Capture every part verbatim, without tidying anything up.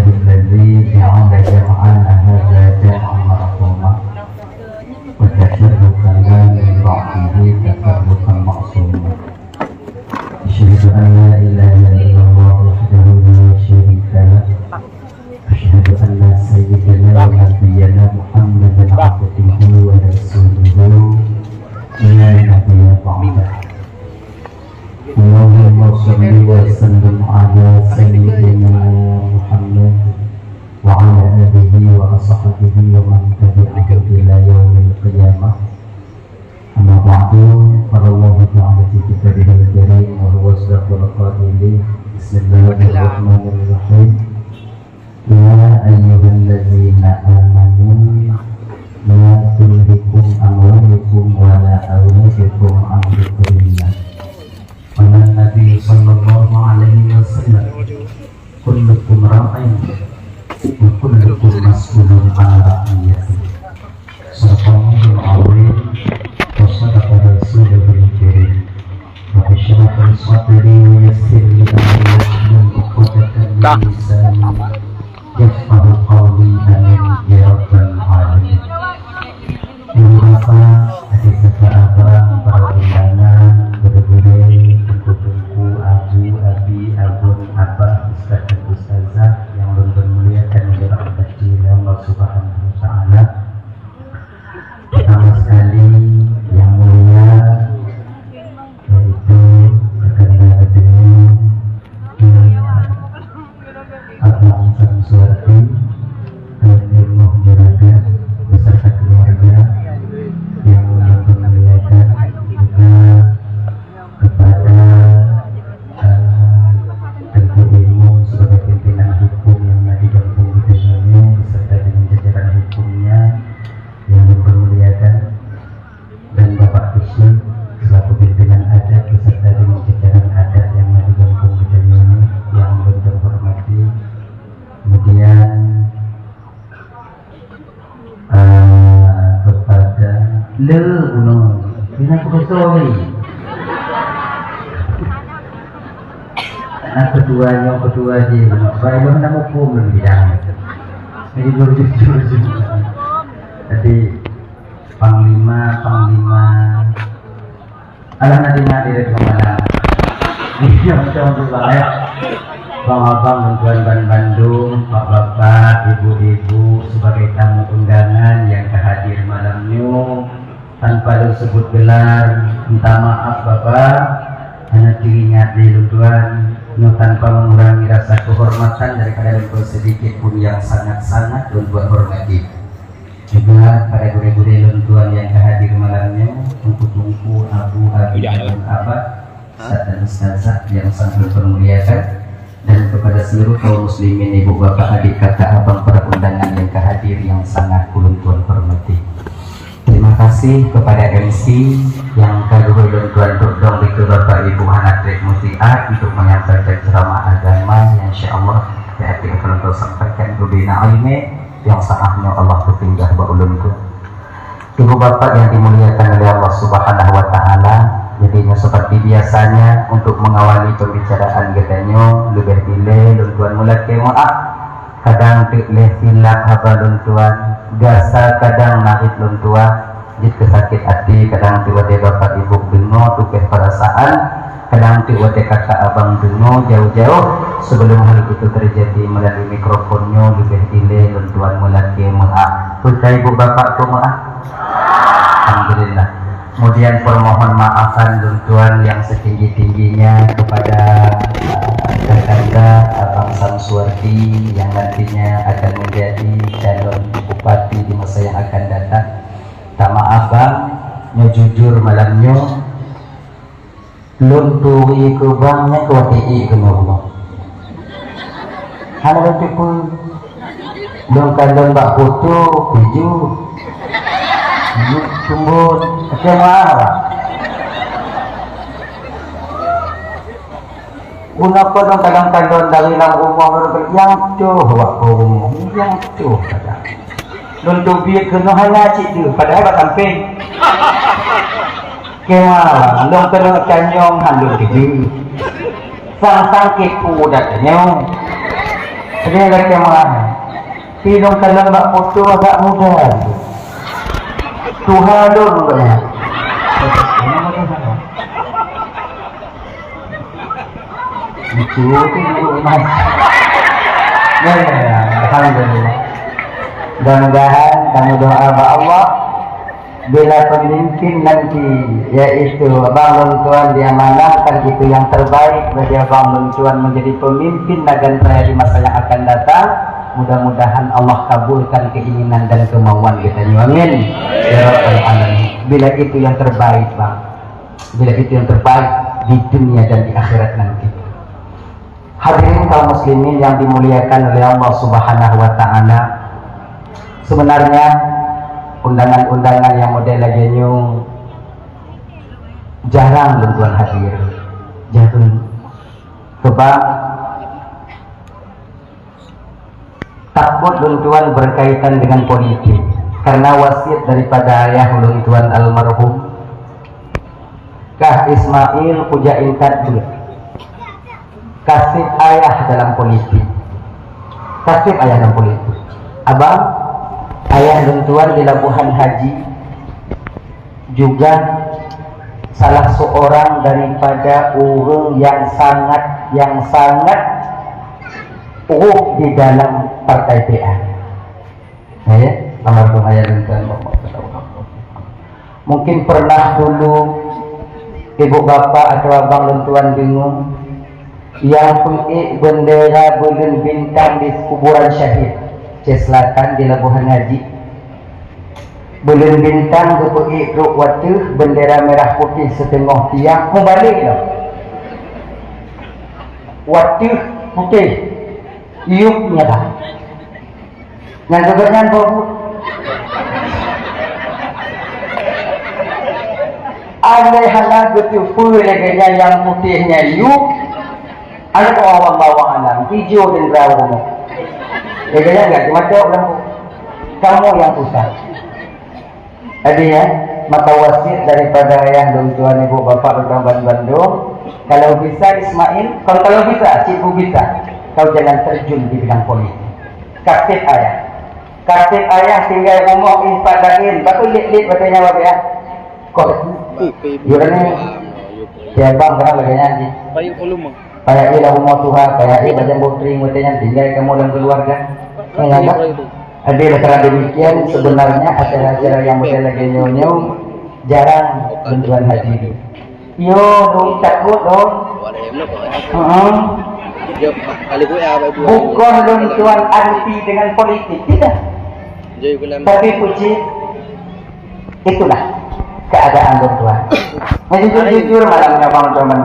الذي جعل جمعنا هذا جمعا مرحوما وتفرقنا من بعده تفرقا معصوما. أشهد أن لا إله إلا الله وحده لا شريك له. أشهد أن سيدنا ونبينا محمدا عبده ورسوله لا نبي بعده. اللهم صل وسلم على سيدنا محمد وعلى آله وأصحابه ومن تبعهم إلى يوم القيامة. أما بعد، قال الله تعالى في كتابه الكريم وهو أصدق القائلين: بسم الله الرحمن الرحيم. يا أيها الذين آمنوا لا تلهكم أموالكم ولا أولادكم عن ذكر الله. قال النبي صلى الله عليه وسلم: كلكم راع وكلكم مسؤول عن رعيته. صدق الله العظيم وصدق رسوله الكريم. رب اشرح لي صدري ويسر لي أمري واحلل عقدة من لساني يفقهوا قولي. آمين يا رب العالمين. Ibu bapak, adik kakak abang, para undangan, guru-guru, teungku-teungku, abu, abi, abon, abah, ustaz dan ustazah yang lôn muliakan oleh rahmat Allah Subhanahu wa Taala. Pertama sekali, yang mulia, yaitu Kakanda Gubernur, Abang Samsuwardi, Tuan Imum Juragan beserta keluarga yang lôn muliakan, juga kepada, eh, Teungku Imum sebagai pimpinan hukum yang na di gampông geutanyoe beserta dengan jajaran hukumnya yang lôn muliakan, dan Bapak Keuchik selaku pimpinan adat beserta dengan jajaran adat yang na di gampông geutanyoe yang lôn hormati. Kemudian, eh, kepada le gunong, ini aku betul ni. Nah, ketua nyoe, ketua je, baik lôn na muphom lôn bidang. Jadi, jujur, jujur. Jadi, Panglima, Panglima. Alah, na deungoe di rekomen malam. Iya, betul, betul, Bang, ya. Bang, abang, tuan-tuan ban bandum, bapak-bapak, ibu-ibu, sebagai tamu undangan yang ka hadir malam nyoe, tanpa lôn sebut gelar, minta maaf, Bapak, hana teuingat lé lôn tuan, nyoe tanpa mengurangi rasa kehormatan daripada lôn tuan sedikit pun yang sangat-sangat lôn tuan hormati. Juga pada gurée-gurée lôn tuan nyang ka hadir malam nyoe, teungku-teungku, abu, abi, abon, abah, ustaz dan ustazah nyang sangat lôn muliakan, dan kepada seluruh kaum muslimin, ibu, bapak, adik, kakak, abang, para undangan nyang ka hadir nyang sangat ulôn tuan hormati. Terima kasih kepada M C nyang ka geuhôi lôn tuan trok dong dikeue bapak ibu hana treb musiat untuk menyampaikan ceramah agama nyang insya Allah di hati akan lôn tuan sampaikan keu bina ilmu nyang saah nyoe Allah teupeugah bak ulôn tu. Ibu bapak yang dimuliakan oleh Allah Subhanahu wa Taala, jadi nyoe seperti biasanya untuk mengawali pembicaraan geutanyoe, leubeh dilée lôn tuan meulakée meu'ah. Kadang teuk lé silap haba lôn tuan, gasa kadang marit lôn tuan, jeuet keu sakét até, kadang teuk watée bapak ibu deungoe tukeh peurasaan, kadang teuk watée kakak abang deungoe jauh-jauh, sebelum hal itu terjadi melalui mikrofon nyoe leubeh dilée lôn tuan meulakée meu'ah. Peue ka ibu bapak keu meu'ah? Alhamdulillah. Kemudian permohon maafan lôn tuan yang setinggi-tingginya kepada, uh, kakanda Abang Samsuwardi yang nantinya akan menjadi calon bupati di masa yang akan datang. Tak maaf bang, nyoe jujur malam nyoe lôn turi keu bang nyan keu watée ék keunoe Allah. Hana lôn teupeue. Lôn kalon bak foto, video. Yuk cumbon. Oke, maaf. Guna apa lôn kalon-kalon dari lam rumah lôn nyang tuh awak keu rumah. Nyang tuh kadang. Lôn teubiet keunoe hana cit deuh, padahai bak sampéng. Keumalam, lôn keuneuk tanyong han lôn keujeuet. Sang-sang kipu dat tanyong. Ada yang kata mahal. Tapi lôn kalon bak foto agak muda. Tuha lôn agaknya. Lucu tu dulu, Mas. Ya, ya, ya. Alhamdulillah. Mudah-mudahan kamu doa bak Allah. Bila pemimpin nanti, yaitu abang lôn tuan, dia manamkan itu yang terbaik bagi abang lôn tuan menjadi pemimpin Nagan Raya di masa yang akan datang, mudah-mudahan Allah kabulkan keinginan dan kemauan kita. Amin. Ya Rabbal Alamin. Bila itu yang terbaik, Bang. Bila itu yang terbaik di dunia dan di akhirat nanti. Hadirin kaum muslimin yang dimuliakan oleh Allah Subhanahu wa Ta'ala, sebenarnya undangan-undangan yang model lagèe nyoe jarang lôn tuan hadir. Jarang. Sebab takut lôn tuan berkaitan dengan politik. Karena wasiat daripada ayah lôn tuan almarhum, Kah Ismail kujak intat beuet. Kaseb ayah dalam politik. Kaseb ayah dalam politik. Abang, ayah lôn tuan di Labuhan Haji juga salah seorang daripada ureuëng yang sangat, yang sangat pro di dalam partai P A. Ya, almarhum ayah lôn tuan. Mungkin pernah dulu ibu bapa atau abang lôn tuan deungoe, nyang peuék bendera buleuen bintang di kuburan syahid, Aceh Selatan di Labuhan Haji. Buleuen bintang geupeuék trok u ateueh, bendera merah putih siteungoh tiang, mubalek lom. U ateueh putih, yup nyerah. Nyang keubit nyan bau buet. Andai hana geuteupeue lagèe nyan nyang putéh nyan yup, aneuk, wallahu a'lam, ijo dan rau rumoh. Lagèe nyan enggak geumatok lampu. Kamoe nyang susah. Jadi ya, maka wasiat daripada ayah lôn tuan, ibu bapa lôn tuan bandum, kalau bisa Ismail, kon kalau bisa, cikgu bisa, kau jangan terjun di bidang politik. Kaseb ayah. Kaseb ayah tinggai rumoh ih pat laén, baru lét-lét batèe nyawa dia. Kok, yuk ni, tiap bang kan lagèe nyan jih. Payah ilah rumoh tuha, payah i bajang botring, batèe nyan tinggai kamoe dalam keluarga. Ya, kan? Jadi, dengan demikian, sebenarnya acara-acara yang model lagèe nyoe-nyoe jarang lôn tuan hadiri. Yo, dong takut dong. Heeh. Bukan lôn tuan anti dengan politik, tidak. Tapi puji, itulah keadaan lôn tuan. Nah, jujur-jujur malam nyoe bang teman.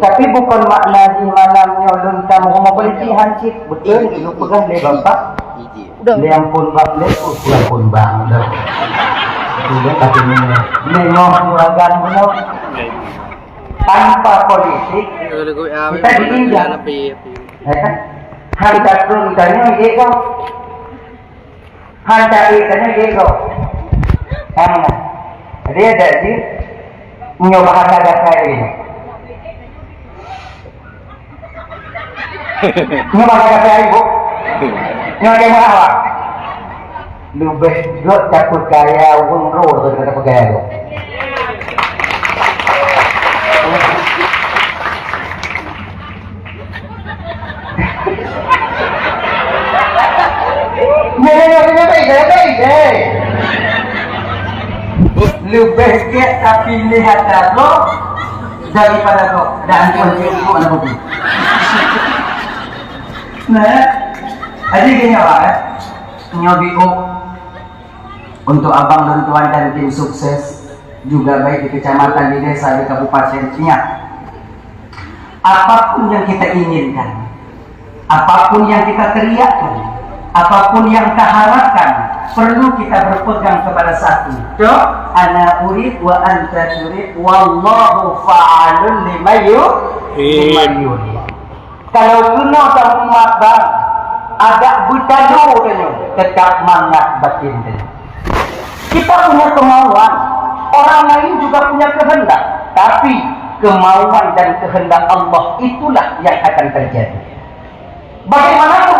Tapi bukan makna di malam nyoe lôn tamu rumah politik hancit. Betul, itu pegang lé bapak. Lé ampun bang, lé ampun bang. Dulu katanya, nengok juragan benar. Tanpa politik, kita diinjak. Ya kan? Harga turun tanya, ya kok. Hana ék tanyong jih kok. Hana. Jadi ada jih nyoe bahasa dasar ini. Nyoe bahasa dasar ini, Bu. Nyoe ada masalah. Leubeh gèt tapeugaya ureueng droe daripada tapeugaya droe. Nyoe, nyoe, nyoe, nyoe, baik, baik, baik, baik. Leubeh gèt tapiléh atra droe daripada droe. Dan tuan cikgu aneuk bubé. Nah, jadi gini, Pak, eh. Nyoe di Untuk abang dan tuan dan tim sukses, juga baik di kecamatan, di desa, di kabupaten. Ingat, apapun yang kita inginkan, apapun yang kita teriakkan, apapun yang kita harapkan, perlu kita berpegang kepada satu. Cok, ana urid wa anta turid, wallahu fa'alun lima yu-, lima yurid. Kalau keunoe tamumat bang, agak beutalo tanyoe, tetap mangat batin tanyoe. Kita punya kemauan, orang lain juga punya kehendak, tapi kemauan dan kehendak Allah itulah yang akan terjadi. Bagaimana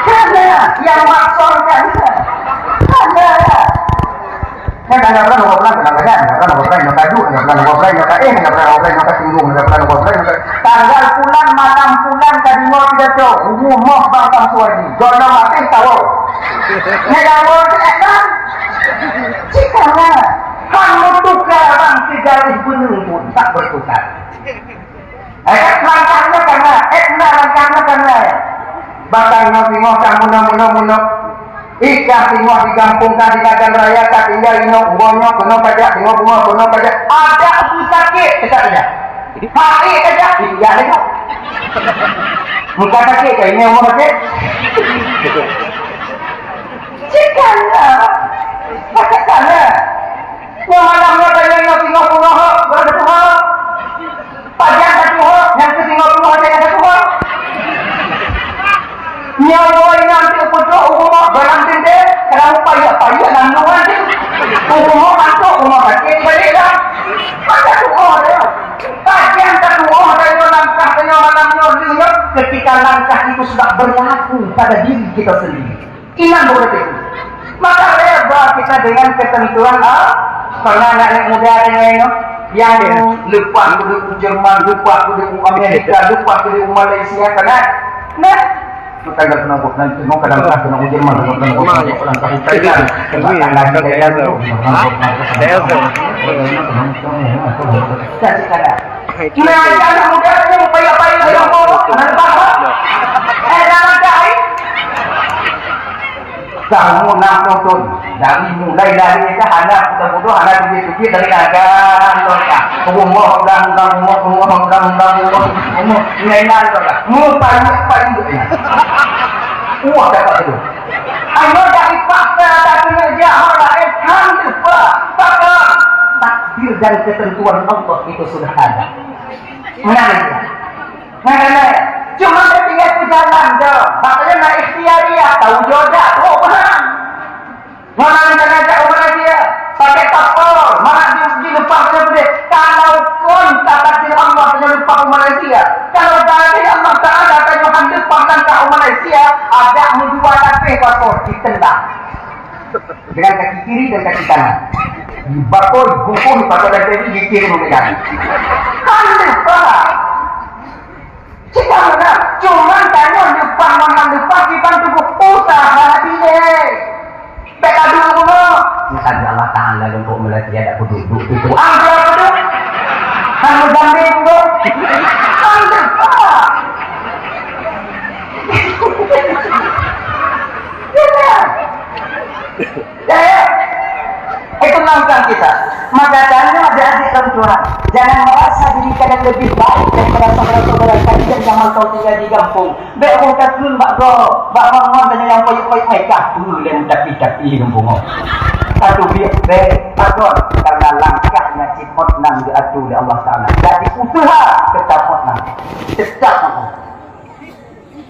Hana, nyang maksud nyan hana. Hana. Nyan hana pernah nyoe bulan, hana pernah, hana pernah nyoe bulan, hana pernah nyoe bulan, hana pernah nyoe bulan, hana pernah nyoe bulan, hana pernah nyoe bulan, hana pernah nyoe singgung, hana pernah nyoe bulan, hana pernah. Tanggal pulan, malam pulan, ka deungoe pidato, rumoh Bang Samsuwadi. Gohlom até tawoe. Nyan nyang woe teuh kan? Cit kana. Han meutuka bang sigaréh beuneueng pun tak bertukar. Eh, langkah nyoe kana, eh, na langkah nyoe kana. Bahkan nyoe singoh ka munoe, munoe, munoe. Ih, ka singoh di gampông ka di Nagan Raya ka tinggai inoe, uroe nyoe keunoe pajak, singoh bungoh keunoe pajak. Adak beusakét, kata dia. Hai, kata, iya, kata. Muka sakit, kata, ini umur sakit. Cit kana. Pakat kana. Nyoe malam nyoe tanyong nyoe singoh bungoh, baru tuha. Pajan ka tuha, nyang keu singoh tuha, nyang ka tuha. Nyoe woe inong tu peutrok u rumoh, barang teuntèe, kalau payah-payah lam luwa tu. U rumoh masuk, rumoh sakét balik dah. Pajan tuha dia. Pajan ka tuha dia nyoe langkah dia nyoe malam nyoe, nyoe ketika langkah itu sudah berlaku pada diri kita sendiri. Ingat betul. Maka reba kita dengan ketentuan Allah. Pernah anak muda dengan yang lepas kudu u Jerman, lepas kudu u Amerika, lepas kudu u Malaysia, kan? Nah, bukan nak kena buat nanti, mau kadang-kadang kena u Jerman, kadang-kadang kena u Thailand, kadang-kadang kena u Thailand. Kasih kadang. Nah, anak muda ni payah-payah dalam bola, kenapa? Eh, dah ada, eh? Kamu enam puluh tahun, dari mulai lahir ke anak kita bodoh, anak tujuh-tujuh dari naga, anggota. Rumah, undang-undang, rumah, rumah, undang-undang, rumah, rumah. Ngenal kau dah. Mu payah-payah ni. Wah, dapat tu. Ayo dari paksa, tak kena jahat, eh, kan lupa. Takkan takdir dan ketentuan Allah itu sudah ada. Menang dia. Menang dia. Cuma dia tinggal ke jalan je. Makanya nak ikhtiariah, tahu jodoh, oh, paham. Mana rencana jak u Malaysia? Pakai paspor, mana di, dilepas dengan boleh. Kalau kon tak takdir Allah kena lepas u Malaysia. Kalau takdir Allah Taala kena lepas langkah u Malaysia, ada dua lapis paspor ditendang. Dengan kaki kiri dan kaki kanan. Dibakoi, bungkung, dipakoi dan kaki, dikirim ke kanan. Kan lepas. Cuma, cuma tanya lepas, mana lepas, kita tunggu usaha diri. Tak ada guna. Ya kan, Allah Taala lembut Malaysia tak duduk-duduk itu. Ah, dia apa tu? Kan Mozambik tu. Kan lepas. Ya, ya. Itu langkah kita. Maka tanya adik-adik orang tua, jangan merasa diri kalian lebih baik daripada saudara-saudara kalian yang merantau tinggal di kampung. Bèk boh takheun bak droe, bak ngon-ngon tanyoe nyang payet-payet meukat, peue lé tapi-tapi kampung nyoe. Satu biek bèk takot karena langkahnya cit meunan geuatoe lé Allah Taala. Jadi usaha tetap meunan. Tetap meunan.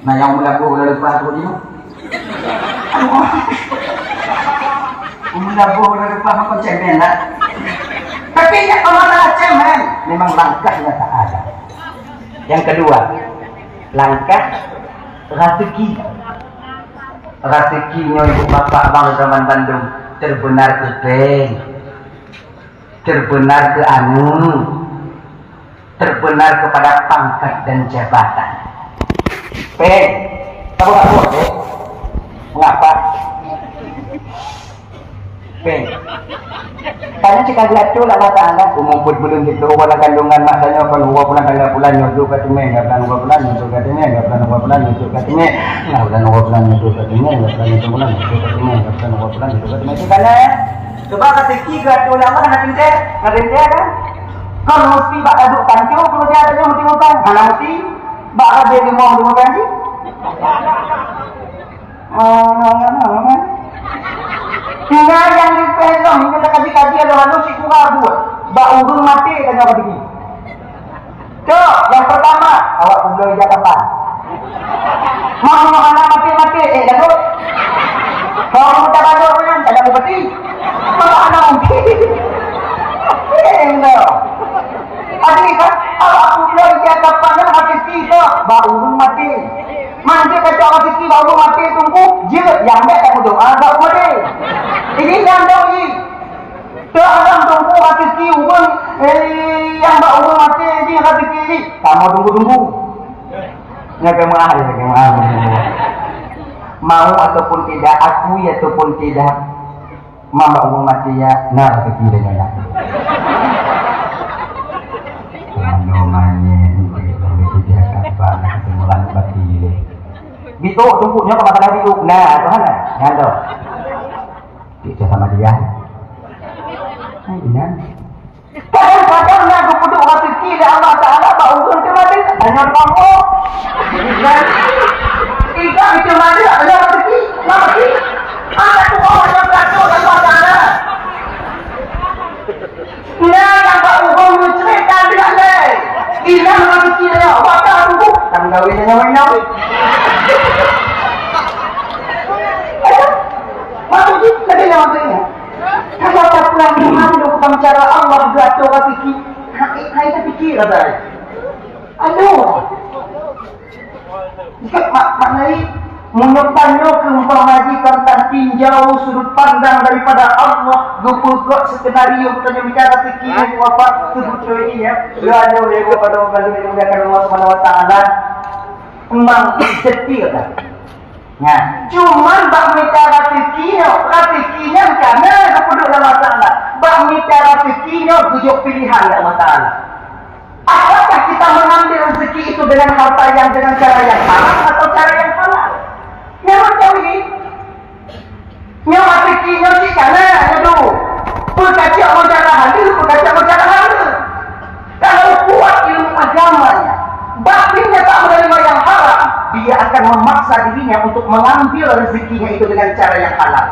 Nah, nyang meulaboh ulah leupah tu jinoe. Meulaboh ulah leupah macam mana? Tapi nyak kalau masalah cemen, memang langkahnya tak ada. Yang kedua, langkah raseuki. Raseuki nyoe ibu bapak abang zaman bandum terbenar keu péng, terbenar keu anu, terbenar kepada pangkat dan jabatan. Péng, kamu tak buat, eh? Mengapa? Péng. Tanya cit ka geuatoe lé Allah Taala, umur peuet buleuen jiteu'oh dalam kandungan mak tanyoe kon dua bulan tanggal bulan nyoe duek ka teumé, ka bulan dua bulan nyoe duek ka teumé, ka bulan dua bulan nyoe duek ka teumé, ka bulan dua bulan nyoe duek ka teumé, ka bulan dua bulan nyoe duek ka teumé, ka bulan dua bulan nyoe duek ka teumé. Itu kan, eh? Sebab rezeki geuatoe lé Allah na teuntèe, na teuntèe kan? Kon meusti bak taduek tanco keureuja tanyoe meuteumé utang, hana meusti bak rabe rumoh meuteumé utang jih. Tinggai nyang leubeh lom, hingga takaji-kaji aloh-aloh sikura buet. Bak ureueng maté tanyoe bak diri. Cok, nyang pertama, awak peubloe ija kapan. Mau hana maté-maté, eh, lagot. Mau muda balok nyan, kada bupati. Kalau hana mungkin. Eh, no. Tadi kan, awak peubloe ija kapan nyan hati kita, bak ureueng maté. Manjeuet kacok raseuki bak ureueng maté teungku, jeuet nyang bèk tameudoa bak ureueng maté. Ini nyang dong jih. Teuh haram teungku raseuki ureueng, eh, nyang bak ureueng maté jih raseuki jih. Kamoe tunggu-tunggu. Nyoe keumaah, nyoe keumaah. Mau ataupun tidak, akui ataupun tidak, Mamba ureueng maté nyan na raseuki tanyoe nyan. Manoe manyét, sampai tiga kapa, nak teumeuran bati lé. Biôk, teungku, nyoe ka masalah biôk. Nah, Tuhan, nah. Nyan tu. Cek sama dia. Hai, inan. Kadang-kadang na geupeuduek raseuki lé Allah Taala bak ureueng teuh maté, tanyoe tamong. Nah, iban teuh maté, tanyoe raseuki, na raseuki. Ada tu orang yang beracun Allah Taala. Nah, nyang bak ureueng meucré ka lheueh lé. Inan raseuki lé Allah Taala tunggu. Kan gawe nyawa-nyawa. Maksud jih, lagèe nyan maksudnya. Kalau tak pulang Tuhan, dok bang cara Allah geuatoe raseuki. Hai, hai, tapikir, kata saya. Aduh. Jika mak-, maknai, meunyoe tanyoe keu umpama jih kon tatinjau sudut pandang daripada Allah, geupeugöt skenario tanyoe mita raseuki nyang wafat, seubeutôi jih, ya. Ya, aduh, ya, kepada Allah, yang dimuliakan Allah Subhanahu wa Taala. Memang setia, kan? Nah, cuman bak mita raseuki nyoe, raseuki nyan ka na geupeuduek lé Allah Taala. Bak mita raseuki nyoe geujok pilihan lé Allah Taala. Apakah kita mengambil rezeki itu dengan harta yang, dengan cara yang haram atau cara yang halal? Nyan macam ni. Nyoe raseuki nyoe cit ka na, nyoe tu. Peukacok ngon cara halal, peukacok ngon cara haram. Kalau kuat ilmu agamanya, batinnya tak menerima yang haram, dia akan memaksa dirinya untuk mengambil rezekinya itu dengan cara yang halal.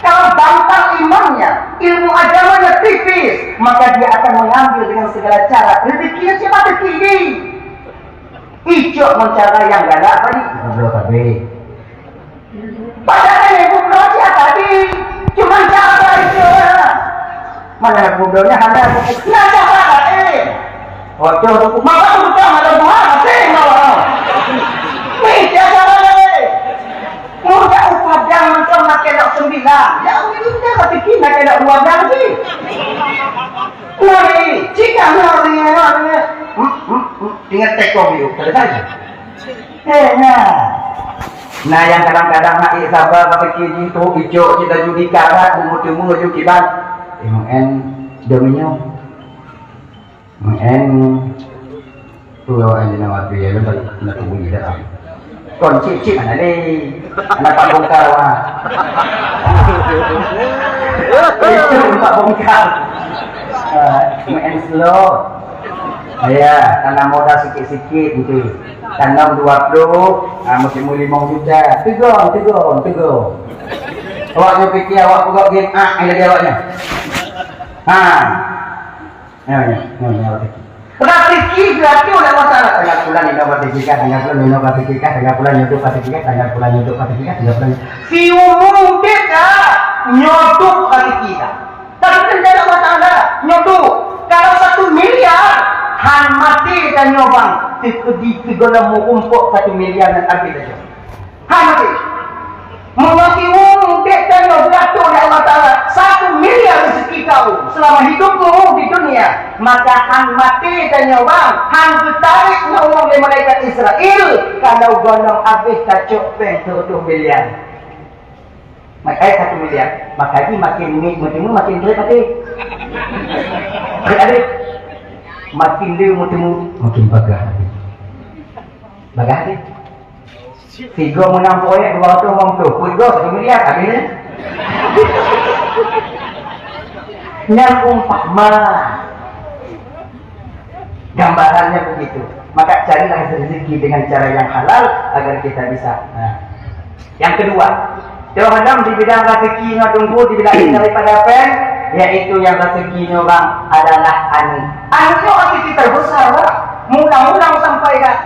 Kalau bantal imannya, ilmu agamanya tipis, maka dia akan mengambil dengan segala cara rezekinya cit bak rezeki. Icok ngon cara nyang galak tadi, goblok habéh. Padahai ibu bloe siat tadi, cuma cara itu lah. Mana ibu bloenya hana, na cara lain. Waduh, maka bukan ada buah, masih mawar. Ni cara lain. Muda upadang macam nak kelok sembilan. Ya, udah rezeki nak kelok dua belas lagi. Ngeri, cik ngeri, ngeri. Hmm, hmm, hmm. Ingat tekong itu, terus aja. Eh, nah. Nah, nyang kadang-kadang nak ék sabar, bak pikir jih, tu icok cit laju dikarat, bumbu timu laju kiban. Eh, meu'en, demi nyoe. Meu'en, tu awak yang jenama tu, ya, lepas nak tunggu je dah. Kon cit-cit hana lé. Hana pat bongkar wah. Itu pat bongkar. Ah, main slot. Ya, tanam modal sikit-sikit gitu. Tanam dua puluh, ah, mesti limong juta. Tegon, tegon, tegon. Awak nyoe pikir awak peugah game ah, lagi awak nyoe. Ha. Ya, ya, ya, ya, oke. Rezeki diatur oleh Allah Taala. Tanggal bulan ini rezeki kah, tanggal bulan ini rezeki kah, tanggal bulan ini rezeki kah, tanggal bulan ini rezeki kah, tanggal bulan ini. Siumu deka nyodoh rezeki kah. Tapi kan dari Allah Taala nyodoh. Kalau satu miliar, han mati dan nyobang, tikeudi tiga lama umpuk satu miliar dan habis saja. Hai mati. Meunyoe siumu dek tanyoe diatur lé Allah Taala satu miliar rezeki kau selama hidupmu di dunia, maka han mati tanyoe bang, han geutarek nyawong lé malaikat Israel, kalau gohlom abéh tacok péng seureutôh miliar. Maka satu miliar, maka jih makin mit meuteumé makin trép até. Trép até. Makin le meuteumé makin bagah até. Bagah até. Sigoe meunang proyek dua ratus lima puluh, peuet goe satu miliar habéh. Nyan umpama. Gambarannya begitu. Maka carilah rezeki dengan cara yang halal agar kita bisa. Nah. Yang kedua, terhadap di bidang rezeki nyoe tunggu di bidang daripada péng, yaitu yang rezeki nyoe bang adalah aneuk. Aneuk nyoe rezeki terbesar bang. Mula-mula sampai dah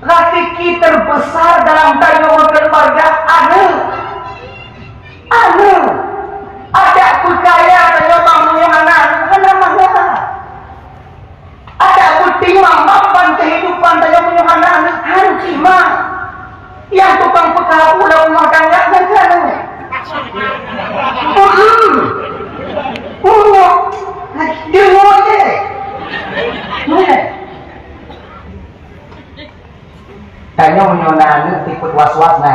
Raseuki teubesar dalam tanyoe meukeuluwarga aneuk. Aneuk. Adak peukaya tanyoe bang meunyoe hana aneuk, hana mangat. Adak peutimang mapan keuhidupan tanyoe meunyoe hana aneuk, han cit mang. Nyang tukang peukaru lam rumah tangga nyan ka aneuk. Hmm. Deungoe jeh. Nyan. Tanyoe meunyoe na aneuk sipeuet was-was na.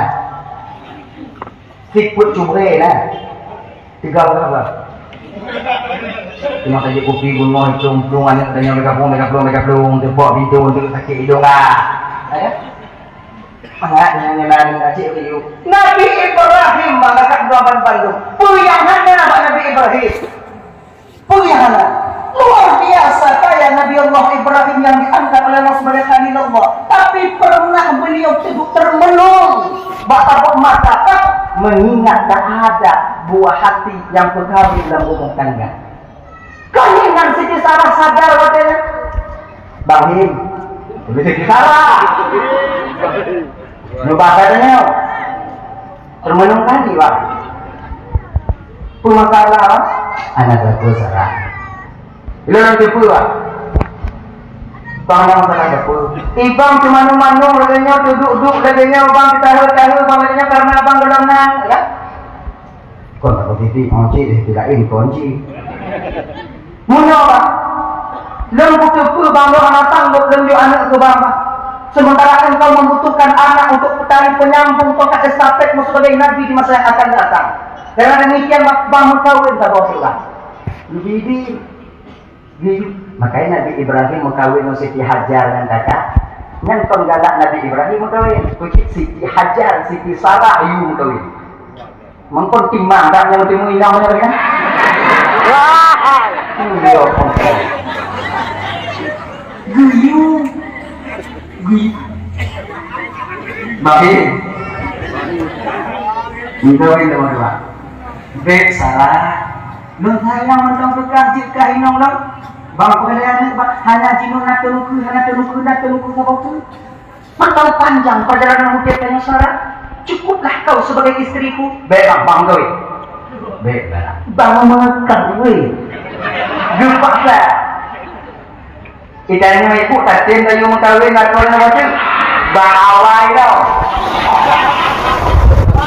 Sipeuet cubre na. Tiga berapa? Cuma saja kopi bungoh itu untung aneuk tanyoe mega plong, mega plong, mega plong, teupak pintu untuk sakit hidung ah. Ya? Mangat dengan nyaman aneuk kecil itu. Nabi Ibrahim maka dua ban bandum. Peue nyang hana bak Nabi Ibrahim? Peue nyang hana? Luar biasa kaya Nabi Allah Ibrahim yang diangkat oleh Allah sebagai Khalilullah. Tapi pernah beliau teuduk termenung bak tabok mata, mengingat terhadap buah hati yang peukaru lam rumah tangga. Keuhai nan Siti Sarah sadar watée nyan. Bang Him, Siti Sarah. Nyoe bak gata nyoe. Teumeunung tadi, Bang. Peue masalah, Bang? Hana teupeu, Sarah. Lôn teupeu, Bang. Bang, hana masalah teupeu. Ibang teumanung-manung lagée nyoe, teuduek-duek lagée nyoe, Bang, teutahe-tahe, Bang, lagée nyoe, kareuna Abang gohlom na, ya? Kon tak positif, Bang, cit, eh, tidak ini, kon cit. Meunyoe, Bang, lôn kuteupeu, Bang, lôn hana sanggob lôn jok aneuk keu Bang, Bang. Sementara engkau membutuhkan anak untuk tali penyambung tongkat estafet mu sebagai nabi di masa yang akan datang. Karena demikian, Bang, Bang meukawen saboh seurang. Jadi, jadi, makanya Nabi Ibrahim meukawen ngon Siti Hajar nyan, kakak. Nyan kon galak Nabi Ibrahim meukawen. Keucit Siti Hajar, Siti Sarah, yue meukawen. Mangkon timang dak nyang timu inong nyoe kan? Wah! Iya, kompon. Guyu. Guyu. Baik. Inong ini nomor dua. Bek salah. Lôn sayang mantong tukang cit kah inong lôn. Bang peureulée aneuk bak hana jihnyan na teunuku, hana teunuku, na teunuku saboh tu. Mantong panjang perjalanan hidup tanyoe Sarah. Cukuplah kau sebagai istriku. Bek bang, bang gawe. Bek bang. Bang meukawen. Geupaksa. Itanyoe ibu tatem tanyoe meukawen lakoe na bacut. Bak awai tau.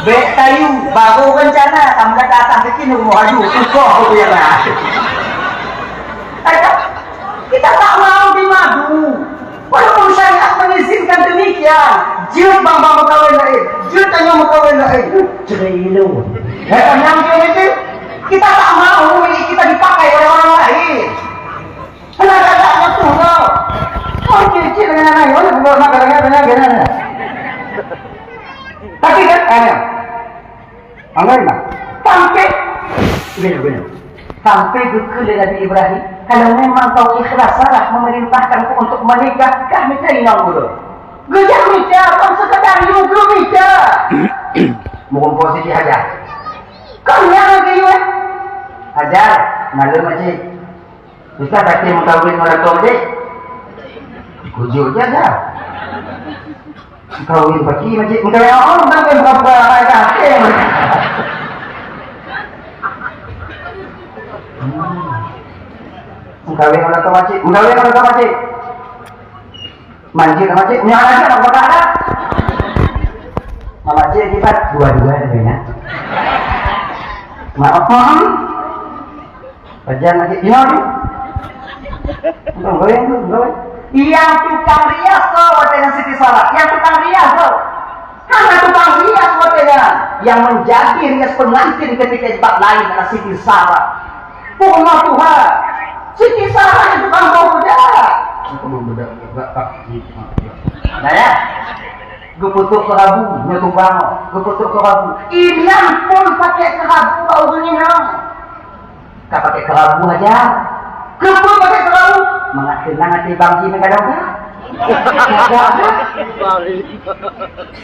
Bek tayu, baru rencana, kamu kata atas bikin rumah aju, ukoh aku yang na. Ayo, kita tak mau dimadu. Walaupun syariat mengizinkan demikian, jeuet bang-bang meukawen laén, jeuet tanyoe meukawen laén. Cerai dulu. Eh, nyang jeuet itu, kita tak mau ini kita dipakai oleh orang lain. Kenapa tak betul kau? Oh, cicit dengan anak, oh, nak dengar, dengar, dengar. Tapi kan, eh, anggap lah. Sampai, gini, gini. Sampai geukheun lé Nabi Ibrahim, "Kalau memang kau ikhlas salah memerintahkanku untuk menikah, kah mita inong ulôn." Geujak mita, kon sekadar yue geumita. Meurumpok Siti Hajar. Kon nyang lagèe yue, eh? Hajar, naleueng aja. Bisa tapi meukawen ngon lakoe deh. Kujur je dah. Meukawen baki macam meukawen orang sampai berapa dah. Meukawen ngon lakoe macam, meukawen ngon lakoe macam. Manjeuet Mak Cik, nyoe lagèe nak beubarak dah. Mak Cik akibat dua-dua dah banyak. Maaf, hmm. Pajan lagi, nyoe. Enggak, enggak, enggak. Yang tukang rias tu, watèe nyan Siti Sarah. Yang tukang rias tu. Hana tukang rias watèe nyan. Yang menjadi rias pengantin ketika tempat lain adalah Siti Sarah. Pun Tuhan. Siti Sarah itu tukang boh bedak. Tukang boh bedak, bedak, tak, tak. Nah, ya. Geupeutrok keurabu, nyoe tubang. Geupeutrok keurabu. Inong pun pakai keurabu bak ureueng inong. Ka pakai keurabu aja. Keupeue pakai keurabu? Mangat teunang até bang jih meugadang ka.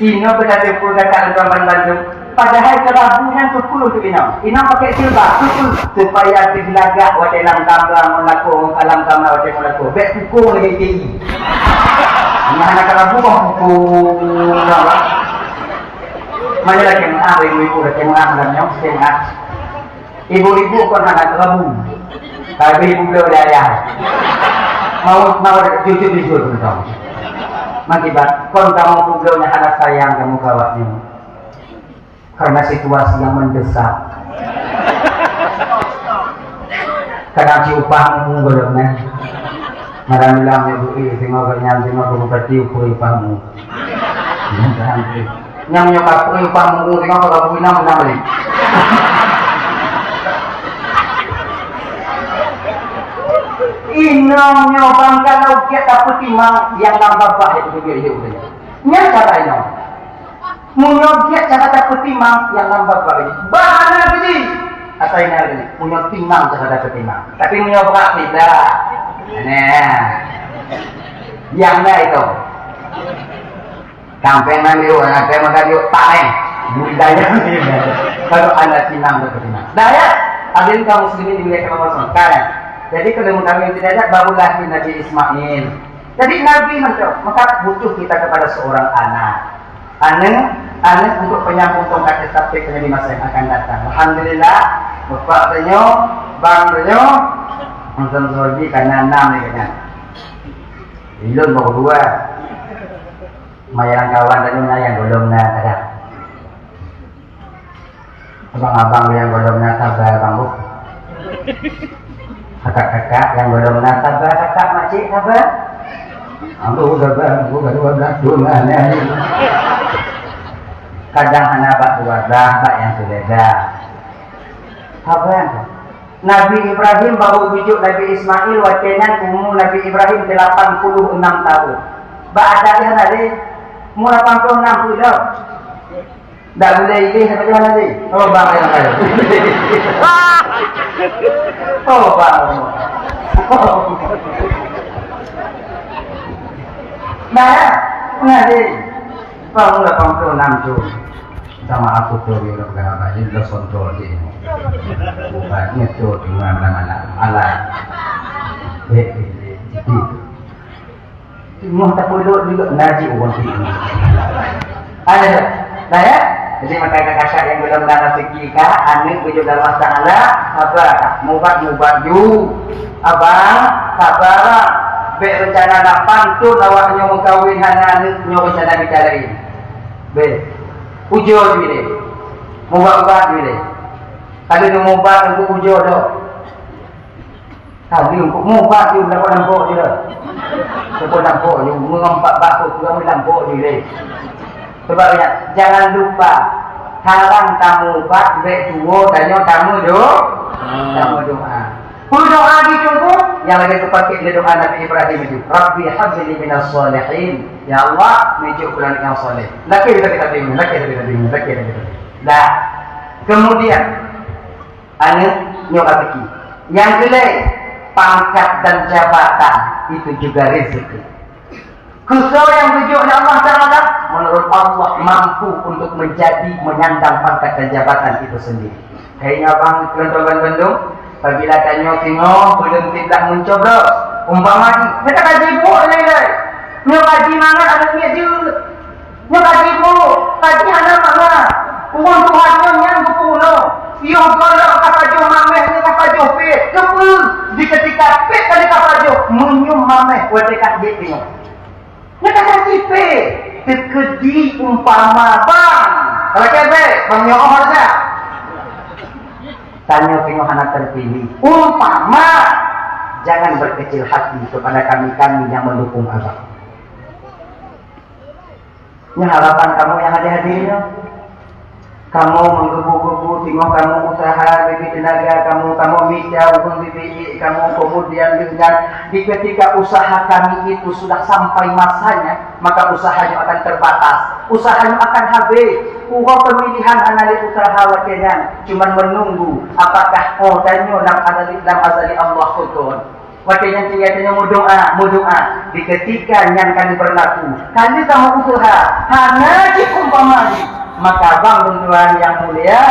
Inoe beuteupeue gata ureueng bandum. Padahai keurabu nyan keupeue keu inong? Inong pakai jilbab, keupeue? Supaya teugeulagak watèe lam kamra ngon lakoe, ngon lam kamra watèe ngon lakoe. Bèk pukong lagèe T I. Nyan hana keurabu, bang pukong. Mana lagi maaf, ibu-ibu lagi maaf, dalam nyoe, lagi maaf. Ibu-ibu kon hana keurabu. Tapi ibu bloe dayah. Mau, mau jujur-jujur pun kamu. Makibat kon kamu pun bloe hana sayang kamu kawak ni. Karena situasi yang mendesak. Kadang si upah mu golom nyan. Malam bilang ibu, eh, tengok nyan, tengok bupati upah mu. Mudah-mudahan. Nyang nyoe ka peureupah mu'ueng singoh ka bui nam, nam lé. Inong nyoe bang kalau gét tapeutimang nyang lam babah itu gét yuk. Nyan cara inong. Meunyoe gét cara tapeutimang nyang lam babah itu. Bahana geuji. Asai na geuji. Meunyoe timang cara tapeutimang. Tapi meunyoe brat tidak. Nah. Nyang na itu. Sampai mandiri, sampai maka dia tak eh. Budaya ni. Kalau anak Cina betul Cina. Dah ya. Hadirin kaum muslimin dimuliakan Allah subhanahu wa taala. Jadi kalau mengkawin tidak ada, barulah Nabi Ismail. Jadi Nabi macam, maka butuh kita kepada seorang anak. Anak, anak untuk penyambung tongkat estafet ke Nabi masa yang akan datang. Alhamdulillah, bapak tanyo, bang tanyo, nonton Zolbi karena enam ni kan. Ilun baru dua. Mayang kawan tadi na nyang golom na kadang. Abang-abang nyang golom na sabar, Bang, Bu. Kakak-kakak nyang golom na sabar, kakak makcik sabar. Ambo sabar, ambo ka dua belas thon na. Kadang hana bak dua belas, bak nyang suleda. Sabar. Nabi Ibrahim baru bujuk Nabi Ismail, watèe nyan umu Nabi Ibrahim delapan puluh enam tahun. Bak adat nyan tadi, umur lapan puluh enam pun dah. Dak boleh ileh sampai mana tadi? Oh, bang yang lain. Oh, bang. Nah, ya. Nah, tadi. Bang, lapan puluh enam tu. Sama aku tu dia udah pegang apa ni, udah kontrol dia. Bukannya tu dengan mana-mana. Alah. Eh, eh, eh, eh. Semua tak perlu juga ngaji orang sini. Ada. Nah, ya. Jadi, maka kakak yang belum ada rezeki kah, anak bujuk dalam masalah, sabar kah? Mubat, mubat ju. Abang, sabar lah. Bèk rencana lapan thon awak nyoe mengkawin, hana anak nyoe rencana bicara lain. Bèk. Ujoe ju ileh. Mubat-ubat ju ileh. Kalau nyoe mubat, nunggu ujoe doh. Kali untuk mubat ju, dak nampak ju dah. Siapa nampak ju, mengumpat batu tu, kamu nampak ju deh. Sebab ya, jangan lupa, sekarang tamu ubat, bèk tuwo, tanyoe tamu do, tamu doa. Peue doa di Teungku? Nyang lagèe geupakèk lé doa Nabi Ibrahim itu, "Rabbi habli minas shalihin." Ya Allah, mijok ulôn nyang saleh. Lakèe tapi tapi, lakèe tapi tapi, lakèe tapi tapi. Dah. Kemudian, aneuk nyoe ka piki. Nyang keulhèe, pangkat dan jabatan itu juga rezeki. Keu soe nyang geujok lé Allah Taala, menurut Allah mampu untuk menjadi, menyandang pangkat dan jabatan itu sendiri. Hai nyoe bang, teman-teman bandum, apabila tanyoe singoh belum kiblat mencoblos, umpama jih, kita kaji buet lé-lé. Nyoe kaji mangat aneuk miet jeuet. Nyoe kaji buet, kaji hana mangat. Ureueng tuha nyoe nyan geupeurunoe. Yoh gohlom ka pajoh mamèh, nyoe ka pajoh pèt. Keupeue? Di ketika pèt kali ka pajoh, meunyoe mamèh watèe ka jeuet singoh. Nyang ka sipéh, teukeudi umpama bang. Kalau kebek, bang nyoe hareuga. Tanyoe singoh hana teupiléh. Umpama, jangan berkecil hati kepada kami-kami yang mendukung abang. Nyoe harapan kamoe nyang hadir-hadir nyoe. Kamoe meugeubeu-geubeu, singoh kamoe useuha, bri teunaga kamoe, kamoe mita ureueng bri-bri kamoe, kemudian deungon di ketika usaha kami itu sudah sampai masanya, maka usaha nyoe akan terbatas, usaha nyoe akan habéh. Uroe pemilihan hana lé usaha watèe nyan, cuman menunggu apakah, oh, tanyoe lam azali, lam azali Allah peukon. Watèe nyan tinggai tanyoe meudoa, meudoa. Di ketika nyan ka lheueh beurlaku, ka lheueh kamoe useuha, hana cit umpama jih, maka bang lôn tuan nyang mulia,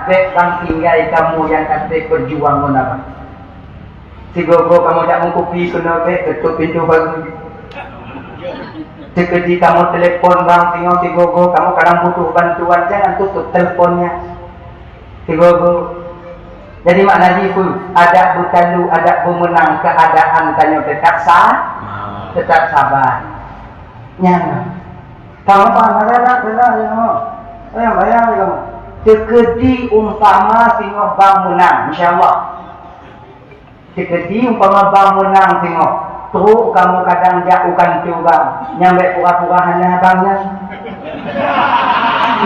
bèk bang tinggai kamoe nyang ka trép beujuang ngon abang. Sigoe-goe kamoe jak meukupi keunoe bèk teutôp pintoe baru. Teukeudi kamoe telepon bang, singoh sigoe-goe kamoe kadang butuh bantuan, jangan tutup teleponnya. Sigoe-goe. Jadi makna jih peue? Adak beutalu, adak beumeunang, keuadaan tanyoe teutab sa-, teutab saban. Nyan. Kamoe paham, ada, ada, ada, ya, kamoe. Bayang, bayang, ya, kamoe. Teukeudi umpama singoh bang meunang, insya Allah. Teukeudi umpama bang meunang singoh, trok kamoe kadang jak u kantô bang, nyang bèk pura-pura hana bang nyan.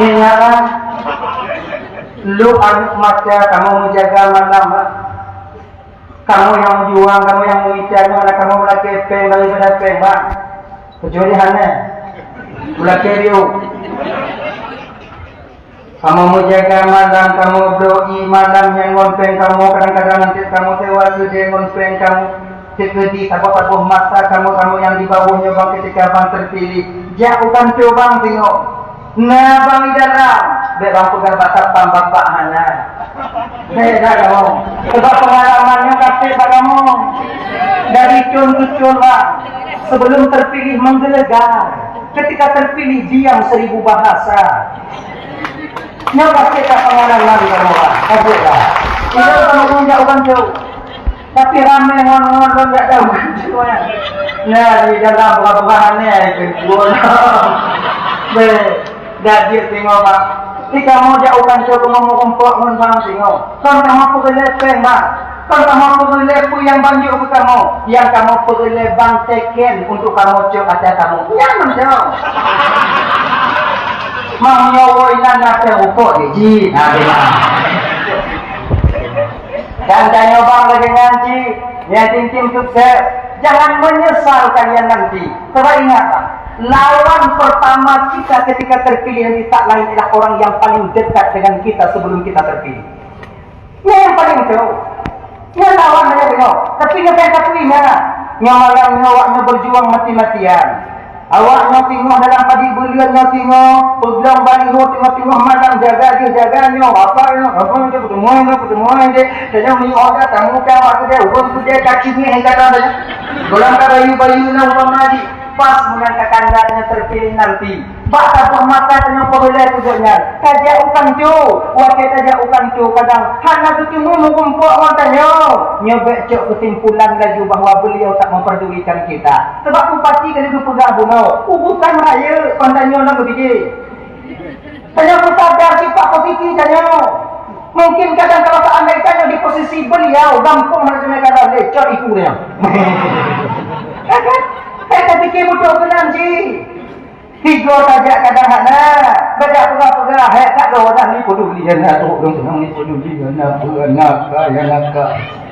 Nyan bang, lhôk aneuk mata kamoe meujaga malam bang. Kamoe nyang meujuang, kamoe nyang meuita, nyoe hana kamoe meulakèe pèng daripada pèng bang. Keucuali hana meulakèe riôh. Kamoe meujaga malam, kamoe bloe ié malam nyan ngon pèng kamoe, kadang-kadang eunteuk kamoe sewa keudè ngon pèng kamoe. Teukeudi saboh-saboh masa kamoe-kamoe nyang di bawah nyoe bang ketika bang teupiléh. Jak u kantô bang singoh. Na bang di dalam, bèk bang peugah bak satpam bapak hana. Bèk dah kamoe. Sebab peungalaman nyoe ka trép bak kamoe. Dari thôn keu thôn bang, sebelum terpilih menggelegar, ketika terpilih diam seribu bahasa. Nyoe pasti ka pengalaman kamoe, ka jeuet lah. Ilôn kamoe pun jak u kantô. Tapi ramé ngon-ngon lôn jak u kantô nyan. Nah, di dalam buah-buahan ni, itu buah. Beh, dah jeuet singoh, Bang. Di kamoe jak u kantô kamoe meurumpok ngon Bang singoh. Kon kamoe peureulèe pèng, Bang. Kon kamoe peureulèe peue nyang Bang jok keu kamoe, nyang kamoe peureulèe Bang teken untuk kamoe cok ata kamoe. Nyan mantong. Mang nyoe woe inan na teuh rukok di jih. Nah, memang. Dan tanyoe Bang lagèe nyan cit, nyang tim-tim sukses. Jangan menyesal kalian nanti. Coba ingat, Bang. Lawan pertama kita ketika terpilih nanti tak lain adalah orang yang paling dekat dengan kita sebelum kita terpilih. Nyan nyang paleng teuh. Nyan lawan hana teuh. Tapi nyoe ka teuingat. Nyoe malam nyoe awak nyoe berjuang mati-matian. Awak nyoe singoh dalam padé buleuen nyoe singoh, peuglang baliho singoh-singoh malam jaga jih jaga nyoe. Apa nyoe? Apa nyoe? Peuteumui nyoe, peuteumui deh. Tanyoe miyueb oda tamu ka awak keudè, ureueng keudè ka cingeh kata tanyoe. Gohlom ka bayu-bayu na umpama jih. Pas meunan ka kandat nyoe terpilih nanti. Bak saboh mata tanyoe peureulèe keu gobnyan. Tajak u kantô, watèe tajak u kantô kadang hana geuteumé meurumpok ngon tanyoe. Nyoe bèk cok keusimpulan laju bahwa beliau tak memperdulikan kita. Sebab bupati ka lheueh geupeugah bunoe, urusan rayeuk kon tanyoe nyang geubidé. Tanyoe peusadar sifat posisi tanyoe. Mungkin kadang kalau seandai tanyoe di posisi beliau, gampông hana keuneuk kalah lé, cok iku tanyoe. Kan? Saya terfikir beutôi keunan jih. Tiga tajak kadang hana, beda peugah-peugah, hai tak ada orang ni peduli, ya nak, tu orang senang ni peduli, ya nak, bukan nak, ya nak.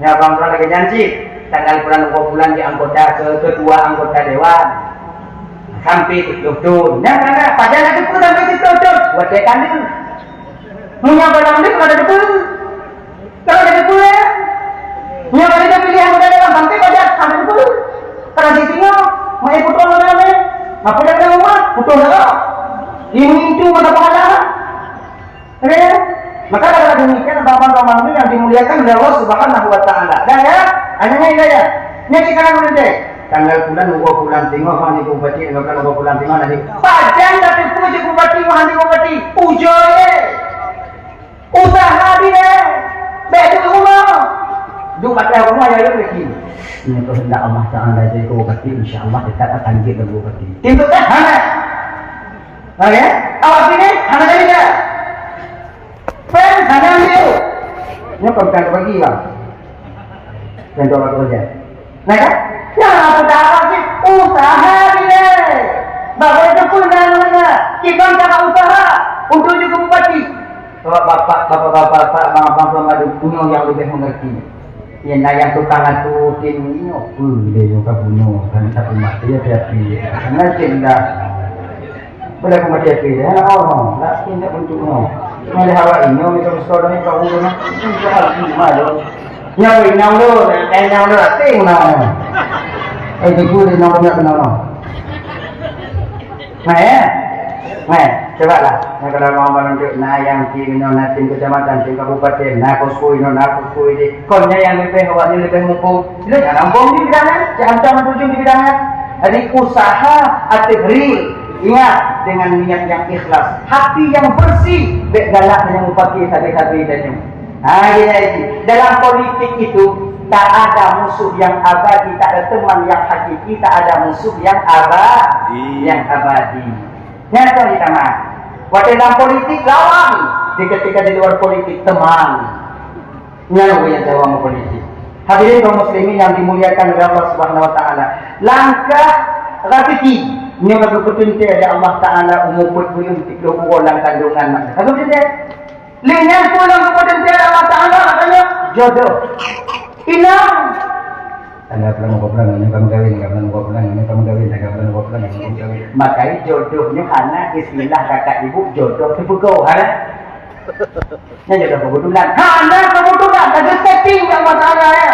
Nyan bang droe lagèe nyan cit. Tanggal bulan, dua bulan di anggota ke, ketua anggota dewan. Sampai tujuh tahun. Nyan kan, pajan ada pun sampai tujuh tahun. Buat dia kandung. Punya barang dia kalau ada pun. Kalau ada pun, ya. Nyan ada pilihan anggota dewan sampai pajan ada pun. Kalau di sini, mai putus mana ni? Apa dah kena rumah? Putus dah. Ini itu mana pahala? Oke? Maka dengan demikian, abang-abang yang dimuliakan oleh Allah Subhanahu wa Taala. Dah ya? Hanya ini dah ya. Ini kita akan nanti. Tanggal bulan, dua bulan tengok, mana bupati, tanggal bulan, dua bulan tengok nanti. Pajan tapi pun je bupati, mana bupati. Ujoe. Usaha dia. Baik di rumah. Duk pakai rumah ya, ya, lagi. Ini kehendak Allah Taala jadi bupati, insya Allah kita akan jadi bupati. Tentu dah, mana? Oke? Awak sini, hana jadi dah. Pen hana ambil. Nyoe bukan bagi lah. Contoh bak keureuja. Nah, kan? Nah, peue cara sih? Usaha dilèe. Bak ureueng teupeue na, na, na. Kiban cara usaha untuk jeuet keu bupati. Bapak-bapak, bapak-bapak, abang-abang, tuan madu, nyoe nyang leubeh mengerti. Nyang na nyang tukang atu tim nyoe, peue lé nyoe ka bunoe, kan tak umat dia hati-hati. Karena cinta. Boleh aku mati api dia. Oh, laki nak bentuk no. Ada hawa ini, kita mesti orang ni kau guna. Ini kau harus gimana? Nyoe inong lôn, eh, inong lôn, até inong lôn. Eh, tipu inong lôn, inong lôn. Nah, ya? Nah, coba lah. Nah, kalau mau menunjuk, nah, yang di inong, nah, tim kecamatan, tim kabupaten, nah, posko inong, nah, posko ini. Kon nyan nyang leubeh, awak nyan leubeh mumpung. Leubeh mumpung di bidang nyan, jangan tujuh di bidang nyan. Jadi, usaha ateueh real, ingat, dengan niat yang ikhlas, hati yang bersih, bèk galak nyang mupaki sabe-sabe tanyoe. Ha, ya, ya. Dalam politik itu, tak ada musuh yang abadi, tak ada teman yang hakiki, tak ada musuh yang abadi. Yang abadi. Nyata di tangan. Watèe dalam politik, lawan. Di ketika di luar politik, teman. Nyan nyang jawa politik. Hadirin kaum muslimin yang dimuliakan oleh Allah Subhanahu wa taala. Langkah rezeki nyoe ka geupeutuntèe lé Allah Taala, umu peuet buleuen, tiga buleuen lam kandungan. Ka geupeutuntèe. Lé nyan peue nyang geupeutuntèe lé Allah Taala, katanya jodoh. Inong. Tanggal bulan dua bulan, ini kamu kawin, tanggal bulan dua bulan, ini kamu kawin, tanggal bulan dua bulan, ini kamu kawin. Makanya jodoh nyoe hana istilah kakak ibu jodoh teupeugah, ha? Nyan jodoh kebetulan. Hana kebetulan, ada setting Allah Taala, ya.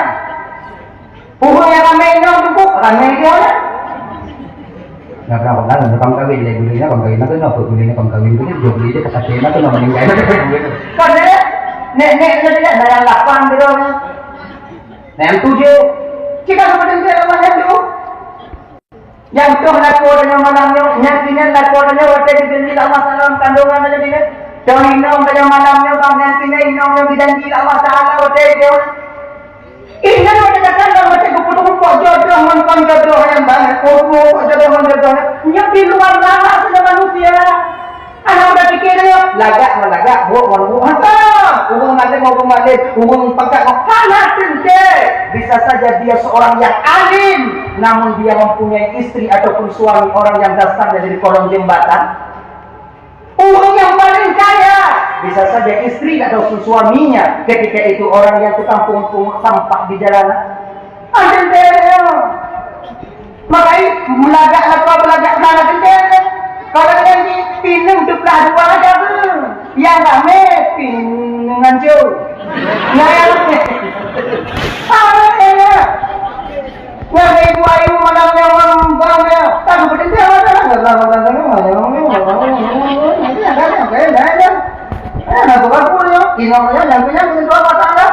Ureueng nyang ramé inong teungku, ramé dia, ya. Nah, kenapa kan? Kamu kawin, dia dulu, ya, kamu kawin, aku nak, aku dulu, kamu kawin, dulu, dia beli, dia tak kasih, aku nak meninggal. Kan, ya? Nek, nek, nek, nek, nek, nek, lapan dia, ya. Nyang tujoh, cit ka geupeuteuntèe Allah nyang tujoh. Nyang toh lakoe tanyoe malam nyoe, nyang keunan lakoe tanyoe watèe jijanji lé Allah Taala lam kandungan tanyoe nyoe. Toh inong tanyoe malam nyoe, bang, nyang keunan inong nyang jijanji lé Allah Taala watèe nyoe. Ingat watèe gata ngon watèe geupeurumpok jodoh ngon kon jodoh nyang bangai, peurumpok jodoh ngon jodoh nyoe di luar nalar saja manusia. Aneuk muda pike nyoe, lagak ngon lagak, buet ngon buet. Hana! Ureueng malem ngon ureueng malem, ureueng pangkat ngon hana teuntèe. Bisa saja dia seorang yang alim, namun dia mempunyai istri ataupun suami orang yang dasarnya dari kolong jembatan. Ureueng yang paling kaya, bisa saja istri ataupun suaminya ketika itu orang yang tukang pungut-pungut sampah di jalanan. Aneuk muda nyoe. Makajih, meulagak lakoe meulagak hana teuntèe. Kalau nyang di pineung teuplah dua aja beuh. Nyang ramé pineung hancô. Nyang ramé. Ramé ya. Nyang ibu ayu malam nyoe bang ya. Tak beuteuntèe masalah. Nah, bukan pun ya. Inong ya, yang punya betul masalah.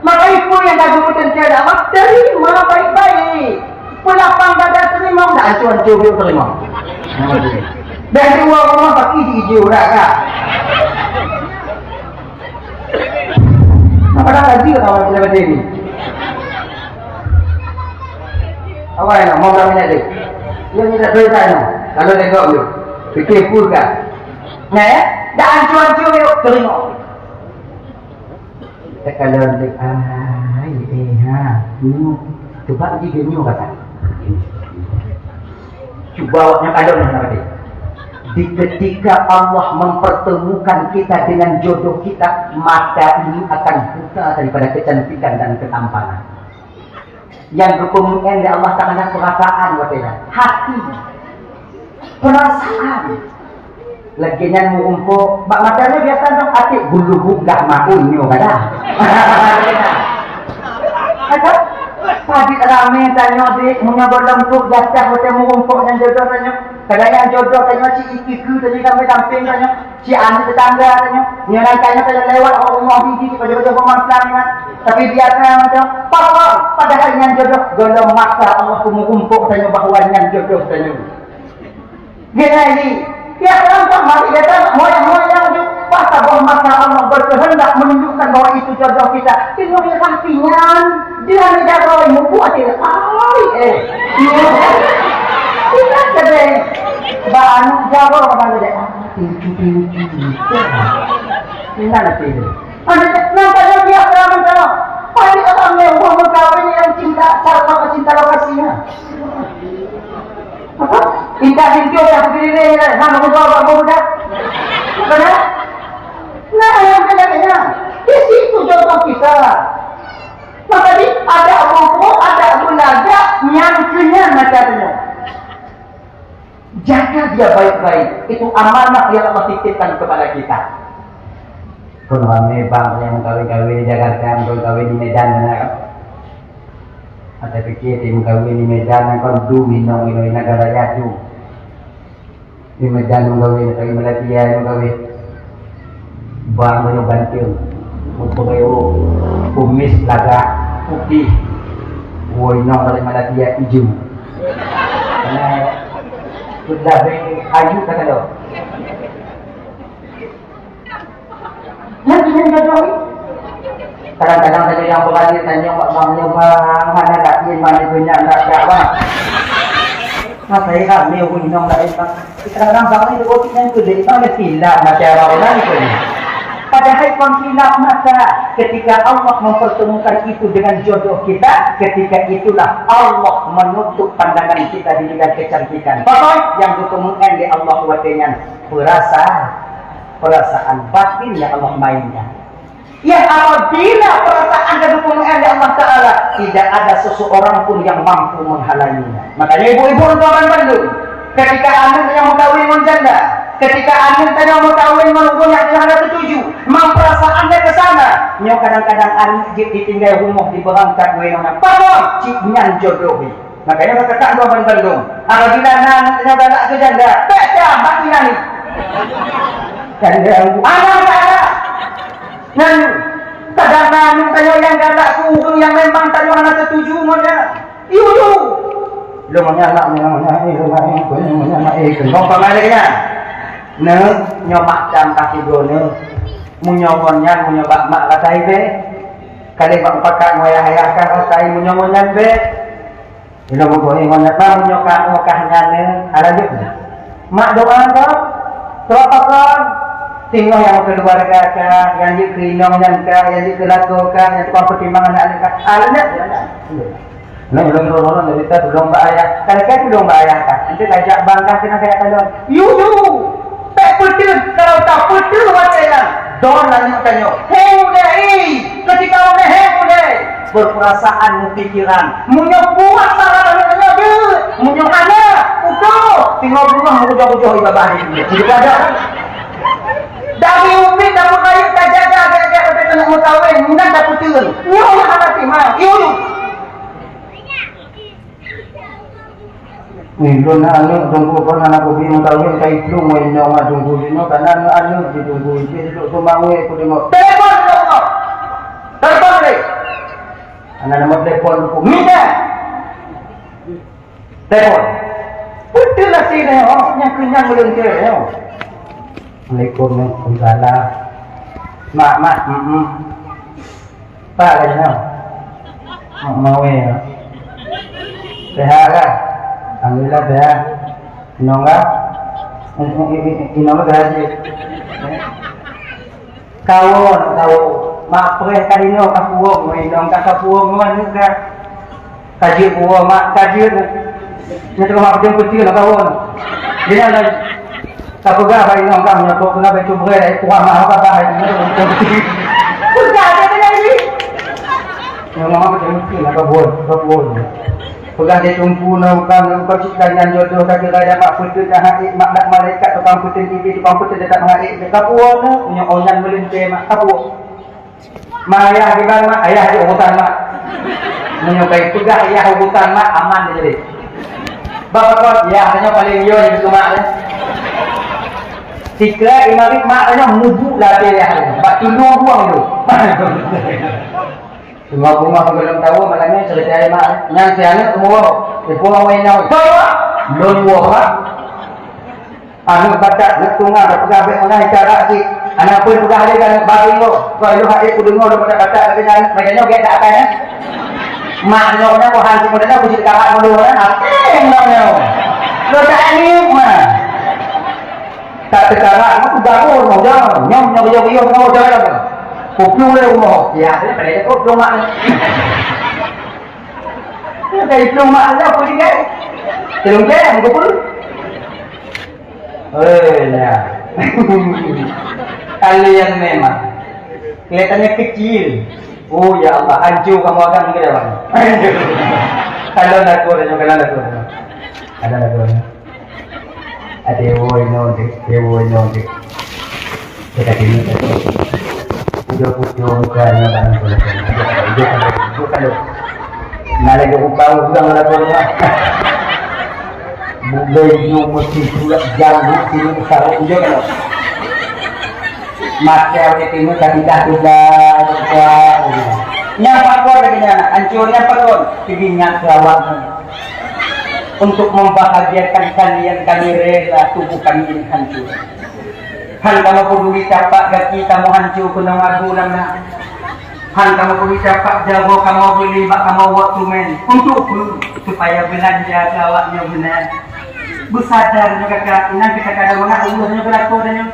Maka peue nyang ka geupeuteuntèe lé Allah, terima baik-baik. Peulapang dada terima, dak ancô-ancô biôh terima. Dah dua rumah paki di ijo dak ka. Maka dah kaji awak daripada ini. Awak yang mau kami nak deh. Yang tidak boleh tanya. Kalau tengok tu, fikir pun kan. Nah ya, dah ancô-ancô biôh terima. Takalon lé, ai, eh, ha, nyoe, coba ji nyoe kata. Cuba awak nyoe kalon nyoe kata. Di ketika Allah mempertemukan kita dengan jodoh kita, mata ini akan buta daripada kecantikan dan ketampangan. Nyang geupeumeu'en lé Allah Taala perasaan watèe nyan. Hati. Perasaan. Lagèe nyan meurumpok, bak mata nyoe biasa nyoe até gulubuek gah maun nyoe kada. Ada? Padit ramé tanyoe, Dek, meunyoe gohlom trok jatah watèe meurumpok nyan jodoh tanyoe. Kadang nyan jodoh tanyoe cit ikeu-ikeu tanyoe sampai sampéng tanyoe. Cit aneuk tetangga tanyoe, nyoe nan tanyoe, tanyoe lewat, oh, rumoh biji, pajoh-pajoh peumasang nyan. Tapi biasa macam, padahal nyan jodoh, gohlom masa Allah peumeurumpok tanyoe bahwa nyan jodoh tanyoe. Jadi, tiap langkah mari datang, moyang-moyang tu, pas saboh masa Allah berkehendak menunjukkan bahwa itu jodoh kita. Tengok ya, tapi nyan, dia ni jaga ilmu buat dia. Ai, eh. Kita sedih. Ba aneuk jaga orang dia. Tinggi-tinggi. Ingat nanti tu. Ada nampak dia biasa macam tu. Ada orang yang mau mengkawin yang cinta, sama cinta lokasinya. Apa? Indah Sinjung yang berdiri, ha, meugoe bak budak. Bukan, ha? Nah, yang kena-kena. Di situ jodoh kita. Maka di, ada buku, ada belajar, nyang kenyang macam tu. Jaga dia baik-baik. Itu amanah yang Allah titipkan kepada kita. Kon ramé bang nyang kawin-kawin di Jakarta, kon kawin di Medan, kan? Ada pikir tim kawin di Medan, kan du minong inoe negara yadu. Di Medan menggawe, di Malaysia menggawe. Bang banyu banting, mupeureu, kumis lagak, putih. Woi, nong dari Malaysia ijo. Karena sudah be ayu kata lo. Nyan tu nyan jodoh ni. Kadang-kadang saja yang berani tanya mak bang nyoba mana lagi mana punya nak dak bang. Masa ini kami hubungi nong lain bang. Kadang-kadang bang ni dua tiga yang tu jadi bang dia silap macam orang lain tu. Padahal kon silap mata ketika Allah mempertemukan itu dengan jodoh kita, ketika itulah Allah menutup pandangan kita di bidang kecantikan. Pokok yang ditemukan di Allah watenya perasaan, perasaan batin yang Allah mainkan. Ya, apabila perasaan dan dukungan dari Allah Ta'ala, tidak ada seseorang pun yang mampu menghalanginya. Makanya ibu-ibu untuk abang bandung, ketika anak yang mengkawin dengan janda, ketika anak tadi mengkawin dengan orang yang tidak setuju, memang perasaan dia ke sana. Nyo kadang-kadang anak jik ditinggal rumah di berangkat wena. Padahal cik nyan jodoh. Makanya kata abang bandung, apabila anak yang galak ke janda, tak ada hati nani. Janda yang anak tak ada. Nyan, kadang-kadang tanyoe nyang galak keu ureueng nyang memang tanyoe hana setuju ngon nyan. Yu, yu. Lôn ngon nyan nak, ngon nyan, eh, lôn ngon nyan, eh, lôn ngon nyan, eh, lôn ngon nyan, eh, lôn ngon nyan. Neu, nyoe mak dan kaki droeneuh. Meunyoe ngon nyan, meunyoe bak mak ratai bèk. Ka lheueh bak mupakat ngon ayah-ayah ka ratai meunyoe ngon nyan bèk. Ilôn meugoe ngon nyan, bang, meunyoe kamoe kah nyan, eh, alah jeuet. Mak doa kah? Soe pakon? Singoh nyang keuluwarga kah, nyang jeuet keu inong nyan kah, nyang jeuet keu lakoe kah, nyang tukang peutimang aneuk-aneuk kah. Alah nyan, alah nyan. Nah, ilôn turun-turun dari atas, tulông bak ayah. Kalau kah tulông bak ayah kah, nanti kajak bang kah keunan kajak kalon. Yu, yu! Bèk peuteuet, kalau tapeuteuet watèe nyan, don aneuk tanyoe. Hei udép, eh! Ketika udép, hei udép! Berperasaan, berpikiran. Meunyoe kuat salah aneuk tanyoe, deuek. Meunyoe hana, utoh. Tinggai beungoh meukujoh-kujoh ié babah di dunia. Jadi ada. Dari ubit dapur rayeuk tajaga adik-adik watèe keuneuk meukawen, nyan tapeuteuet. Nyoe hana timang. Yu, yu! Nyoe na aneuk teungku, kon aneuk kubi meukawen ka iplueng ngon inong mak teungku jinoe, kana aneuk-aneuk di teungku ije duduk sumawé ku deungoe. Telepon dulu. Telepon deh. Aneuk nomor telepon ku minta. Telepon. Beutôi lah sih deh, oh, nyang kenyang belum ke, oh. Assalamualaikum, waalaikumsalam. Mak, mak, mm, mm. Pak lagèe nyoe. Mak Mawe. Sehat kah? Alhamdulillah sehat. Inong kah? Inong kah haji? Kawon, kawon. Mak preh ka inoe ka puwong, inong ka ka puwong, aneuk ka. Ka jeuet puwoe mak, ka jeuet. Nyan teuma mak peuting-peuting lam kawon. Dia nyan ka peugah bak inong kah, nyoe kok keuneuk bak cuba, eh, kuah mak, apa bah, eh, nyoe kok peuting-peuting. Peugah dia keunan jih. Nyoe mak peuting-peuting lam kawon, kawon. Peugah dia tumpu na bukan, bukan cit ka nyan jodoh ka kira mak peuteun dah haék, mak dak malaikat tukang peuteun tibi, tukang peuteun dak haék, ka puwoe na, nyoe onyan meulintèe mak, ka puwoe. Mak, ayah kiban, mak? Ayah di urutan, mak. Meunyoe kai peugah ayah urutan, mak, aman dia jadi. Bapa kau, ya, hanya paling yo di mak dia. Sikra imarit mak hanya mubuk lah dia ya. Bak tulung buang tu. Semua bunga sebelum tahu malamnya cerita mak. Nyan si anak umur. Ibu mau yang tahu. Lon wah. Aneuk batat, aneuk tunga, tapeugah bèk meunan cara cit. Aneuk peue peugah lé keu aneuk barô nyoe. Keu lôn hase kudeungoe lôn batat-batat lagèe nyan, lagèe nyoe gèt dak akai nyan. Mak nyoe nyan, Tuhan cit meunan, kucit karat meudon nyan, até nyoe nyoe. Lôn dak aneuk mah. Tak teukarat, aku baru mau jalan. Nyom, nyom, nyom, nyom, nyom, jalan. Kuplueng lé rumoh, ya, dia pada dia kuplueng mak. Dia dari plueng mak dia, apa dia? Tolong dia, apa pun? Oh, ya. Kalian memang kelihatannya kecil. Oh, ya Allah, hancur kamu akan ke dalam. Kalau laku, kalau laku. Kalau laku. Adewo inoe deh, adewo inoe deh. Kita kini, udah pucuk mukanya barang tu. Udah kalau, udah kalau. Nah, lagi upah udah lah kau. Bukan you mesti surat jalan sini usaha udah kalau. Maka oleh timu tadi dah sudah, sudah. Nyapa kau lagi nyana, hancurnya apa kau? Tingginya kelawar. Untuk membahagiakan kalian, kami rela tubuh kami ini hancur. Han kamoe peuduli tapak gaki kamoe hancô keunong abu lam na. Han kamoe peuduli tapak jaroe kamoe beuli bak kamoe wot teumèn. Untuk peue? Supaya beulanja keu awaknyoe beuna. Beusadar nyoe kakak, inan kakak ada mangat Allah nyoe beulaku tanyoe.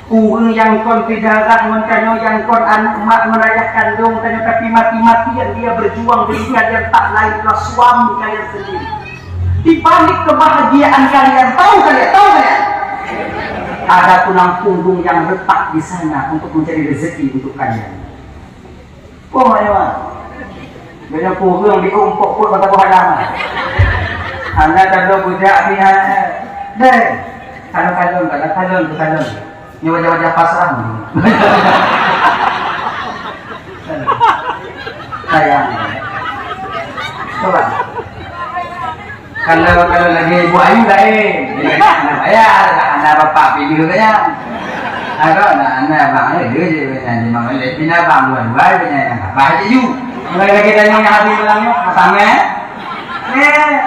Ureueng nyang kon syedara ngon tanyoe, nyang kon aneuk mak ngon ayah kandong tanyoe, tapi mati-matian dia berjuang demi kalian, tak lain adalah suami kalian sendiri. Di balik kebahagiaan kalian, tahu kalian, tahu kalian? Ada tulang punggung yang letak di sana untuk mencari rezeki untuk kalian. Peue meunan? Banyak kureueng di umpuk pun kata Tuhan lama. Hana tado bujak ni, hana. Deh. Kalau kalon, kalau kalon, kalau kalon. Ni wajah-wajah pasrah ni. Sayang. Coba. Kalau, kalau lagi Ibu Ayu lain. Dia kata, "Anak bayar, anak bapak video kaya." Agak anak, anak abang dia, dia, dia, dia, dia, dia, bina abang dua-dua, dia, dia, dia, abah je you. Mulai lagi tanya yang habis malam ni, apa sama, eh? Eh.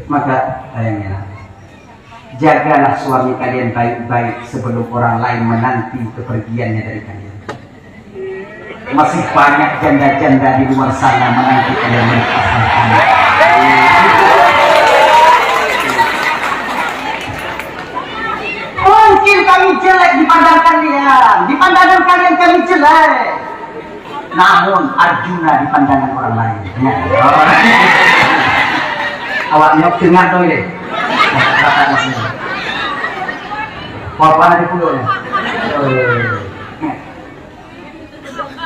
Maka, sayangnya, jagalah suami kalian baik-baik sebelum orang lain menanti kepergiannya dari kalian. Masih banyak janda-janda di luar sana menanti kalian menikah. Mungkin kami jelek di pandangan kalian, di pandangan kalian kami jelek. Namun Arjuna di pandangan orang lain. Ya. Awak nyok dengar tu ya. Bapak ada puluh ya.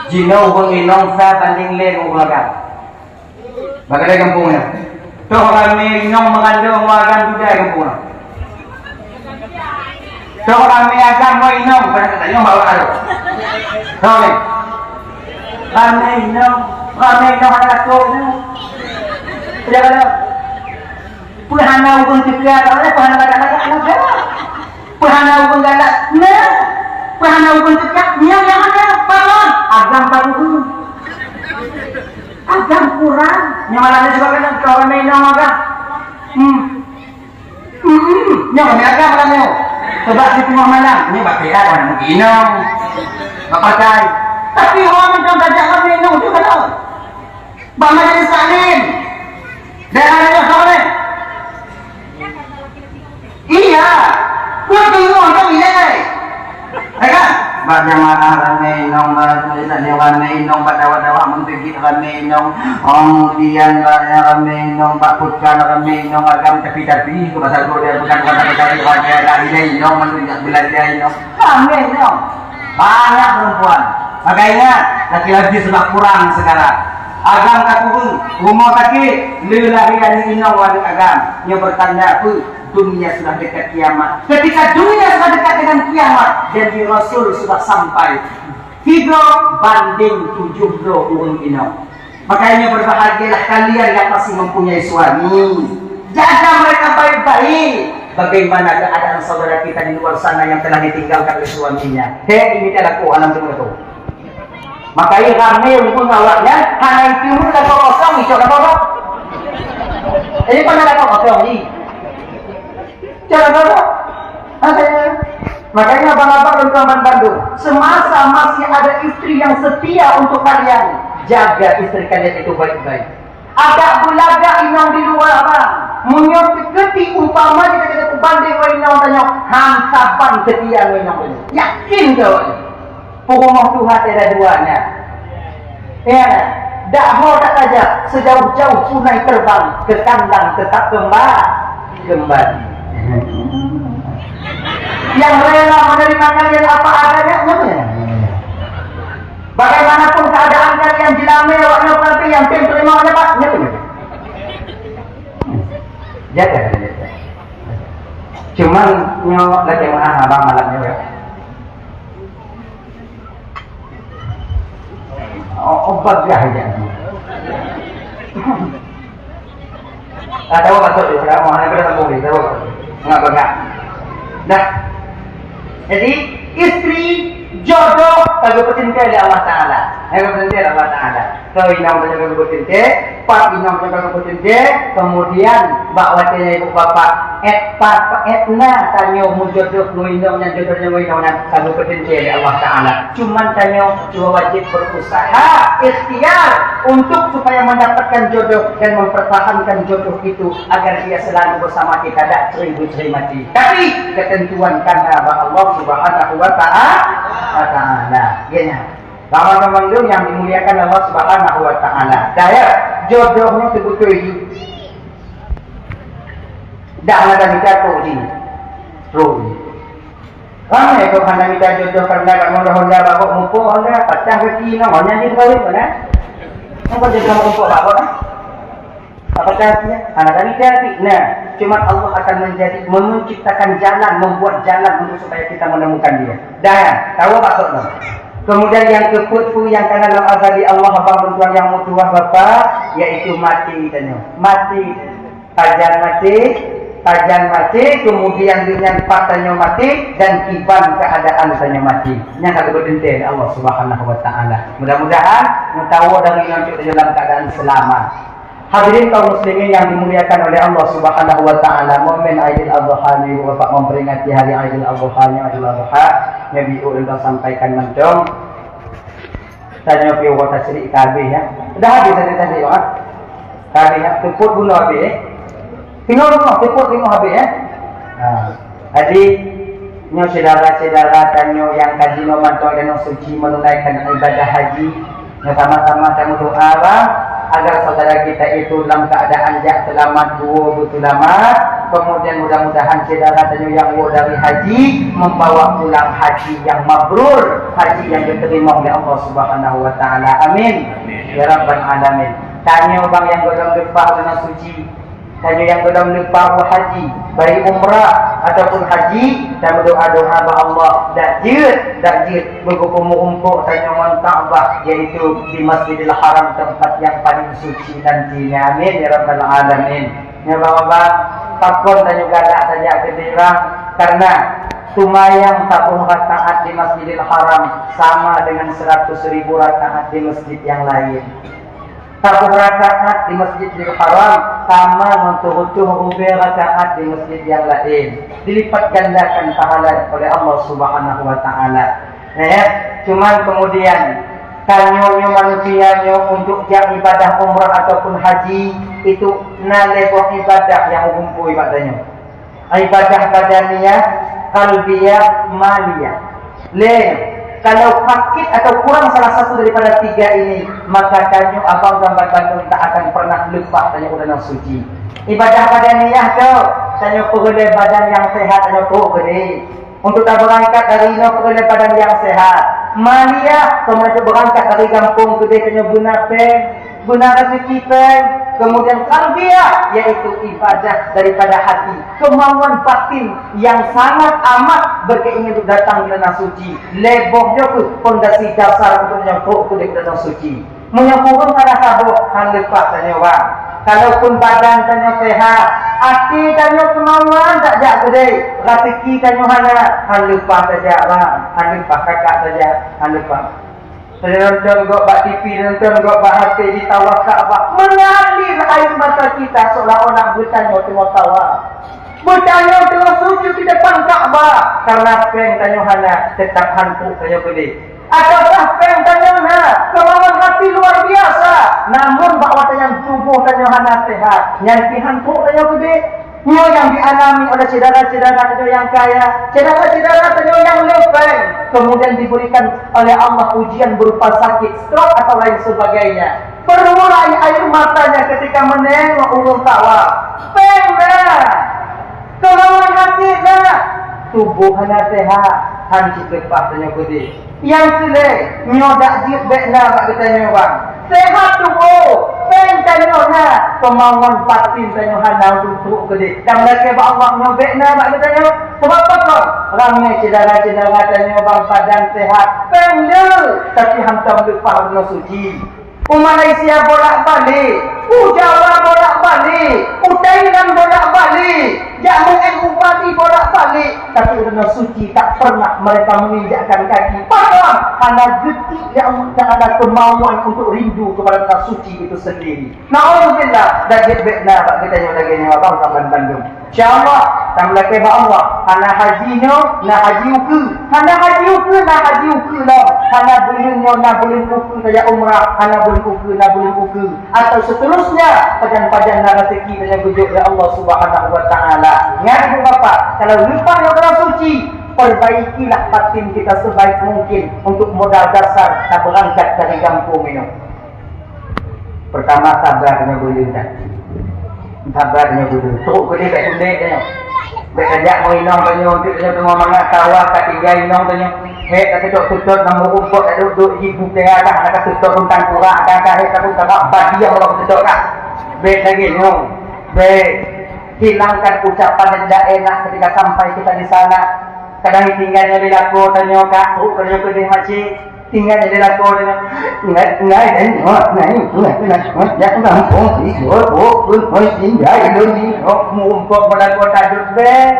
Jinoe ureueng inong sa banding lé ngon ureueng agam. Bagaimana kampung nyoe? Toh ramé inong meurandong ngon agam duda kampung nyoe. Toh ramé agam ngon inong, pada tak tanyong bak ureueng. Toh ramé. Ramé inong, ramé inong hana lakoe nyoe. Tidak ada. Peue hana ureueng teuka, peue hana lagak-lagak, hana jaweueb. Peue hana ureueng galak, na. Peue hana ureueng teuka, nyan nyang ada. Panon, agam ka kurang. Agam kurang. Nyang malam ni cuba kena kau ramé inong agam. Hmm. Hmm. Nyang ramé agam malam ni. Sebab di tengah malam, ni bak kira kau nak mungkin inong. Bak pakai. Tapi orang macam tajak ramé inong juga tau. Bak majelis taklim. Daerah-daerah sana. Iya. Buat bingung kan ilai. Ya kan? Bak jamaah ramé inong, bak ramé inong, bak dawa-dawa meuntegi ramé inong. Kemudian bak ramé inong, bak pekan ramé inong, agam tapi-tapi, ke pasal guru dia pekan, pekan tapi-tapi, ramé inong, meuntegi belanja inong. Ramé inong. Banyak perempuan. Maka ingat, laki-laki sudah kurang sekarang. Agam ka kureueng, rumoh sakét, le lahé aneuk inong aneuk agam. Nyoe pertanda peue? Dunia sudah dekat kiamat. Ketika dunia sudah dekat dengan kiamat, janji Rasul sudah sampai. Tiga banding tujuh puluh ureueng inong. Makanya berbahagialah kalian yang masih mempunyai suami. Jaga mereka baik-baik. Bagaimana keadaan saudara kita di luar sana yang telah ditinggalkan oleh suaminya? Hei, ini kan aku alam tu. Makanya ramé rumoh awaknya, hana itu pun lakoe kosong, icok lakoe kosong. Ini pernah lakoe kosong ni. Cara berapa? Ada. Makanya abang-abang dan tuan bandung, semasa masih ada istri yang setia untuk kalian, jaga istri kalian itu baik-baik. Agak beulagak inong di luar abang. Meunyoe teukeudi umpama kita kata banding ngon inong tanyoe, han saban setia ngon inong tanyoe. Yakin keu awak nyoe? Peurumoh tuha tiada dua nyan. Ya, dak ho dak tajak, sejauh-jauh punai terbang, ke kandang tetap kemba-, kembali. Yang rela menerima kalian apa adanya, nyoe. Bagaimanapun keadaan kalian di lamé, awak nyoe berarti yang tim terima oleh Pak, nyoe. Jaga, jaga. Cuman nyoe lagi mahal abang malam nyoe, ya. Oh, oh, bagah aja. Tak tahu maksud dia, tak tahu, mana kena sambung ni, tahu. Enggak bagah. Dah. Jadi, istri jodoh bagi peuteuntèe lé Allah Taala. Bagi peuteuntèe lé Allah Taala. Keu inong tanyoe ka geupeuteunté, pat inong tanyoe ka geupeuteunté, kemudian bak watèe nyan ibu bapak, èt pat, èt na tanyoe meujodoh ngon inong nyan, jodoh nyan ngon inong nyan ka geupeuteunté lé Allah Taala. Cuman tanyoe cuma wajib berusaha, ikhtiar untuk supaya mendapatkan jodoh dan mempertahankan jodoh itu agar dia selalu bersama kita, dak cre beutri mati. Tapi ketentuan ka na bak Allah Subhanahu wa Ta'a-, wa Taala. Ya, ya. Teuma-teuma mandum nyang dimuliakan Allah Subhanahu wa Taala. Dah, ya, jodoh nyoe teubeutôi jih. Dak mada mita trok jih. Trok jih. Ramé keu hana mita jodoh karena dak mudah-mudah bak muphom Honda, pacah gaki nyoe, nyan jih kawin mana? Napa jodoh muphom bak Honda? Apakah artinya? Hana kami hati. Nah, cuma Allah akan menjadi, menciptakan jalan, membuat jalan untuk supaya kita menemukan dia. Dan, tahu apa tu? Kemudian yang keempat tu yang karena dalam azali Allah abang bantuan yang mutuah Bapak, yaitu mati tanya. Mati. Pajan mati, pajan mati, kemudian dengan pat tanya mati, dan kiban keadaan tanya mati. Yang kata bertentang Allah Subhanahu wa Taala. Mudah-mudahan mutawa dari yang dalam keadaan selamat. Hadirin kaum muslimin yang dimuliakan oleh Allah Subhanahu wa Taala, momen Aidil Adha ni, Bapak memperingati hari Aidil Adha ni, Aidil Adha, Nabi ulun sampaikan mantong. Tanya pi wa tasri ka habis, ya. Dah habis tadi, tadi, ha? Ka habis, ya. Tupot bunoe habis, eh. Tengok, tengok, tupot tengok habis, eh. Ha. Jadi, nyoe syedara-syedara tanyoe nyang ka jinoe mantong dan nyang suci menunaikan ibadah haji, nyoe sama-sama tameudoa, bang, agar saudara kita itu dalam keadaan jak selamat, dua beusulamat. Kemudian mudah-mudahan syedara tanyoe nyang woe dari haji membawa pulang haji yang mabrur, haji yang diterima oleh Allah Subhanahu wa Taala. Amin. Ya Rabbal Alamin. Tanyoe bang nyang gohlom leupah bulan suci, tanyoe nyang gohlom leupah haji, baik umrah ataupun haji, dan berdoa-doa bak Allah, dak jeuet, dak jeuet beugeupeumeurumpok tanyoe ngon Ka'bah, yaitu di Masjidil Haram, tempat yang paling suci nantinya. Amin ya Rabbal Alamin. Nyoe bang-bang, pakon tanyoe galak tajak keudeh, bang? Karena seumayang saboh rakaat di Masjidil Haram sama dengan seratus ribu rakaat di masjid yang lain. Saboh rakaat di Masjidil Haram sama ngon tujoh ribèe rakaat di masjid yang lain. Dilipat gandakan pahala oleh Allah Subhanahu wa Taala. Ya, cuman kemudian, tanyoe nyoe manusia nyoe untuk jak ibadah umrah ataupun haji, itu na lhèe boh ibadah nyang meugumpôi bak tanyoe. Ibadah badaniyah, qalbiyah, maliyah. Lhèe, kalau sakit atau kurang salah satu daripada tiga ini, maka tanyoe abang dan bandum tak akan pernah leupah tanyoe ureueng suci. Ibadah badaniyah tu, tanyoe peureulèe badan nyang sehat, tanyoe trok keudeh. Untuk tabeurangkat dari inoe peureulèe badan nyang sehat. Maliyah, kemudian beurangkat dari gampông keudeh tanyoe beuna pèng, beuna raseuki pèng. Kemudian qalbiyah, yaitu ibadah daripada hati, kemauan batin yang sangat amat berkeinginan untuk datang ke tanah suci. Lhèe boh nyoe kheueh pondasi dasar untuk nyang trok keudeh ke tanah suci. Meunyoe kureueng salah saboh, han leupah tanyoe, bang. Kalaupun badan tanyoe sehat, até tanyoe kemauan tajak keudeh, raseuki tanyoe hana, han leupah tajak, bang. Han leupah, kakak tajak, han leupah. Tanyoe nonton gob bak T V, nonton gob bak H P, di tawaf Ka'bah, mengalir air mata kita seolah-olah beutanyoe teungoh tawaf. Beutanyoe teungoh sujud di depan Ka'bah, karena pèng tanyoe hana, teutap han trok tanyoe keudeh. Ataukah pèng tanyoe na, kemauan hati luar biasa, namun bak watèe nyan tuboh tanyoe hana sehat, nyan pih han trok tanyoe keudeh. Nyoe nyang dialami oleh syedara-syedara tanyoe nyang kaya, syedara-syedara tanyoe nyang le pèng, Kemudian diberikan oleh Allah ujian berupa sakit, stroke atau lain sebagainya. Berurai air matanya ketika menengok ureuëng tawaf. Péng na! Keumauan hati na! Tuboh hana sehat, han cit leupah tanyoe keudeh. Nyang keu lhée, nyoe dak jeuet bék na bak geutanyoe bang. Sehat tuboh, péng tanyoe na, keumauan batin tanyoe hana untuk trok keudeh. Dan lakée bak Allah nyoe bék na bak geutanyoe. Sabab pakon? Ramé syedara-syedara tanyoe bang badan sehat, péng le, tapi hantom leupah runoe suci. U Malaysia bolak-balik, u Jawa bolak-balik, u Thailand bolak-balik, jak meu'en u Bali bolak-balik, tapi u Tanah Suci tak pernah mereka menginjakkan kaki. Pakon? Hana geuti lé Allah Taala kemauan untuk rindu kepada Tanah Suci itu sendiri. Naudzubillah, dan jeuet bék na bak geutanyoe lagée nyoe abang kawan bandum. Insya Allah, tameulakée bak Allah, hana haji nyoe, na haji ukeue. Hana haji ukeue, na haji ukeue lom. Hana buleuen nyoe, na buleuen ukeue tajak umrah. Hana buleuen ukeue, na buleuen ukeue. Atau seterusnya, pajan-pajan na rezeki tajak beujok lé Allah Subhanahu wa Taala. Ingat, Ibu Bapak, kalau leupah nyoe Tanah Suci, perbaikilah batin kita sebaik mungkin untuk modal dasar tabeurangkat dari gampông nyoe. Pertama, sabar nyoe buleuen dah. Sabar nyoe buleuen. Trok keudeh bék tundek nyoe. Bék tajak ngon inong tanyoe, untuk tanyoe teungoh mangat tawa ka tinggai inong tanyoe. Hék ka teutot-teutot lam ureuëng kok, ka duek-duek ibu kaya dah, ka teutot teuntang kurak dah, ka hék ka pun ka bak badi yang orang teutot dah. Bék lagée nyoe. Bék. Hilangkan ucapan yang tidak enak ketika sampai kita di sana. Kadang tinggai nyoe di lakoe tanyoe, ka trok tanyoe keudeh maséh. Tinggai di lakoe nyoe. Ngai, ngai, ngai, ngai, ngai, ngai, ngai, ngai, jak gampông, ih, oh, oh, oh, oh, tinggai lôn ni, oh, mumpok balakoe tadut bék.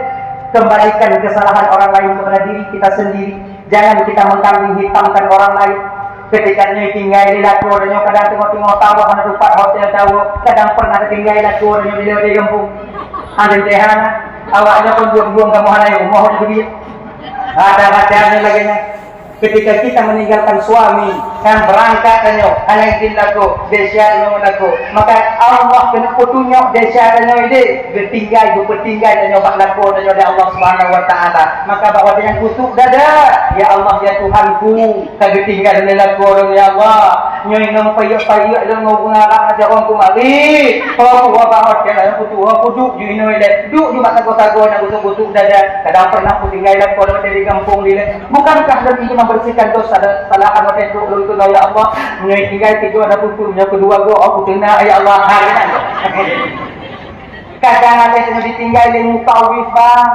Kembalikan kesalahan orang lain kepada diri kita sendiri. Jangan kita mengkambing hitamkan orang lain. Ketika nyoe tinggai di lakoe nyoe, kadang teungoh-teungoh tawa hana tupat hotel tawa, kadang pernah tinggai lakoe nyoe di, di gampông. Ada tehan, awak nyoe pun buang-buang kamu hana rumoh nyoe. Ada-ada lagée nyan. Ketika kita meninggalkan suami, kan berangkat tanyoe, hana izin lakoe, desya tanyoe lakoe. Maka Allah keuneuk peutunyok desya tanyoe ideh, geutinggai, geupeutinggai tanyoe bak lakoe tanyoe lé Allah Subhanahu wa Taala. Maka bak watée nyan kusuk dada, "Ya Allah, ya Tuhanku, ka geutinggai lé lakoe lôn, ya Allah. Nyoe inong payek-payek lôn ngon ureuëng Arab aja ureuëng kumari. Ho kuwoe bak hotel, ho kutuwoe kuduek ju inoe ilée. Duek ju bak sagoe-sagoe nyang kusuk-kusuk dada. Kadang pernah kutinggai lakoe lôn dari gampông dilée." Bukankah lôn ingin membersihkan dosa dan kesalahan watée trok lôn keunoe, ya Allah? Meunyoe tinggai tiga ada pupur, meunyoe keudua go, oh, kuteunak, ya Allah. Ha, keunan. Kadang ada yang ditinggai lé mutawif, bang.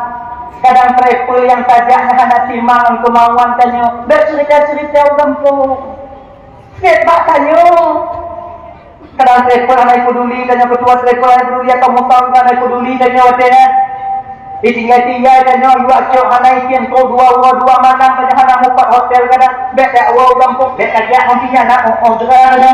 Kadang travel yang tajak hana timang kemauan tanyoe. Bék cerita-cerita ureuëng pun. Bék bak tanyoe. Kadang travel hana peduli tanyoe, ketua travel hana peduli, atau mutang hana peduli tanyoe watée nyan. Ditinggai-tinggai tanyoe, dua cok hana izin, trok dua uroe dua malam tanyoe hana mupat hotel kadang. Bék dak uroe gampông, bék tajak ngon pinya na, oh, oh, jera tanyoe.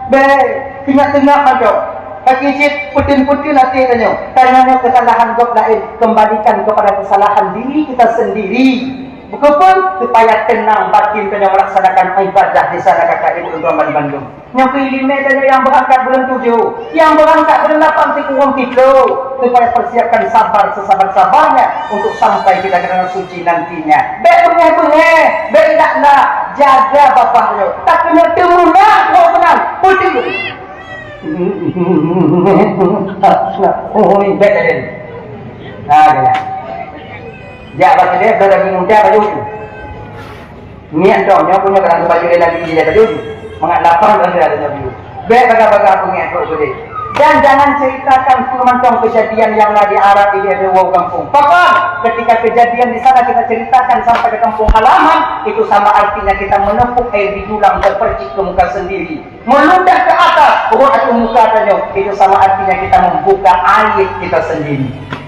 Bék, ingat teungoh tanyoe. Kaki cit, peuteun-peuteun até tanyoe. Tanyoe nyoe kesalahan gob laén, kembalikan kepada kesalahan diri kita sendiri. Bukeue pun supaya tenang batin tanyoe melaksanakan ibadah di sana, kakak ibu tuan-tuan bandum. Nyang keu ileumèe tanyoe nyang beurangkat buleuen tujoh, nyang beurangkat buleuen lapan sikureueng kilo, supaya persiapkan sabar sesabar-sabarnya untuk sampai kita ke tanah suci nantinya. Bèk beungèh-beungèh, bèk ilak-lak, jaga babah nyoe. Takeuneuk teumeunak roh meunan, beutôi. Oi, bèk tadi. Ha, ya. Jak bak keudè, bèk lagi muda baju tu. Ngieng dong, nyoe pun nyoe kadang baju dia lagi dia baju. Mangat lapang kadang dia ada baju. Bèk bagah-bagah aku ngieng trok keudè. Dan jangan ceritakan peue mantong kejadian nyang na di Arab ini ada wau gampông. Pakon, ketika kejadian di sana kita ceritakan sampai ke kampung halaman, itu sama artinya kita menepuk air di dulang terpercik ke muka sendiri. Meludah ke atas, rot ateueh muka tanyoe, itu sama artinya kita membuka aib kita sendiri.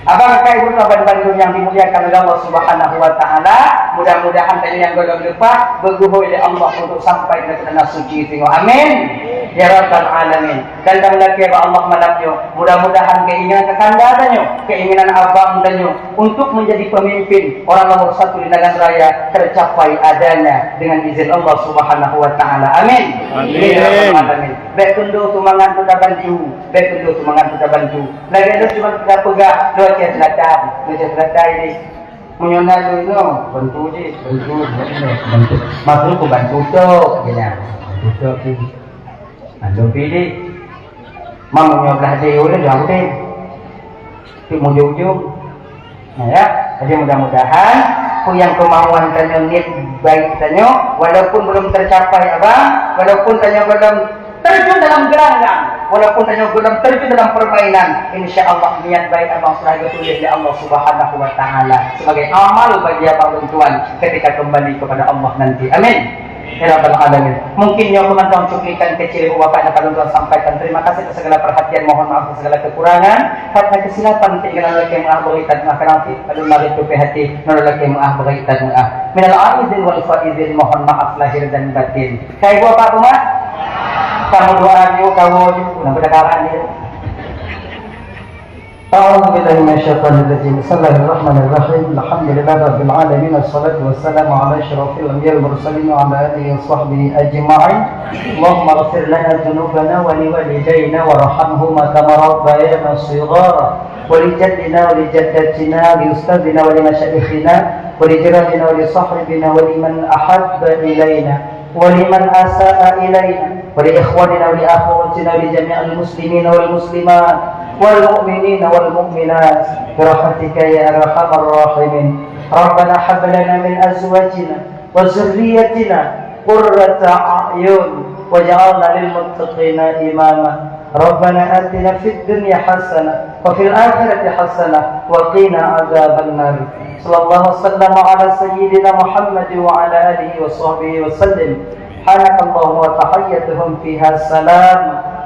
Abang, kakak, ibu, tuan-tuan bandum yang dimuliakan oleh Allah Subhanahu wa Taala, mudah-mudahan tanyoe nyang gohlom leupah beugeubri lé Allah untuk sampai ke tanah suci singoh. Amin ya rabbal alamin. Dan dalam lagi Allah malam nyoe, mudah-mudahan keinginan kakanda tanyoe, keinginan abang tanyoe untuk menjadi pemimpin orang nomor satu di Nagan Raya tercapai adanya dengan izin Allah Subhanahu wa Taala. Amin. Amin. Ya rabbal alamin. Bèk tundong seumangat untuk tabantu. Bèk tundong seumangat untuk tabantu. Lagèe nyoe cuma kita peugah, Aceh Selatan, Aceh Selatan ini. Meunyoe na duit nyoe, bantu jih, bantu, bantu. Maksud ku bantu tok, dia. Bantu tok jih. Bantu pilih. Mam meunyoe blah deh, udah jangan deh. Tapi ujung-ujung. Nah, ya. Jadi mudah-mudahan, apa yang kemauan tanyoe, niat baik tanyoe, walaupun belum tercapai, abang, walaupun tanyoe belum terjun dalam gelanggang, walaupun tanyoe belum terjun dalam permainan, insya Allah niat baik abang sudah ditulis oleh Allah Subhanahu wa Taala sebagai amal bagi abang dan tuan ketika kembali kepada Allah nanti. Amin. Ya Rabbal Alamin. Mungkin nyoe mantong cuplikan kecil buat Bapak dan Ibu sampaikan. Terima kasih atas segala perhatian. Mohon maaf atas segala kekurangan. Karena kesilapan tinggal lagi maaf beri tak maaf nanti. Lalu mari tupi hati. Lalu lagi maaf beri tak maaf. Minal aidin wal faizin. Mohon maaf lahir dan batin. Kayu apa tu, Mak? Kamu doa yuk, kamu yuk. Nama dah kawan dia? أعوذ بالله من الشيطان الرجيم. بسم الله الرحمن الرحيم. الحمد لله رب العالمين. الصلاة والسلام على أشرف الأنبياء والمرسلين وعلى آله وصحبه أجمعين. اللهم اغفر لنا ذنوبنا ولوالدينا وارحمهما كما ربيانا صغارا. ولجدنا ولجدتنا ولأستاذنا ولمشايخنا ولجيراننا ولصاحبنا ولمن أحب إلينا ولمن أساء إلينا ولإخواننا ولأخواتنا ولجميع المسلمين والمسلمات والمؤمنين والمؤمنات برحمتك يا أرحم الراحمين. ربنا هب لنا من أزواجنا وذريتنا قرة أعين واجعلنا للمتقين إماما. ربنا آتنا في الدنيا حسنة وفي الآخرة حسنة وقنا عذاب النار. صلى الله وسلم على سيدنا محمد وعلى آله وصحبه وسلم. سبحانك اللهم وتحيتهم فيها سلام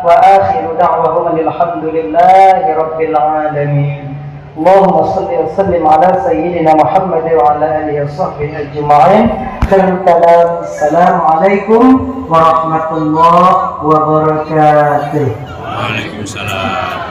وآخر دعواهم أن الحمد لله رب العالمين. اللهم صل وسلم على سيدنا محمد وعلى آله وصحبه أجمعين. خير الكلام. السلام عليكم ورحمة الله وبركاته. Waalaikumsalam.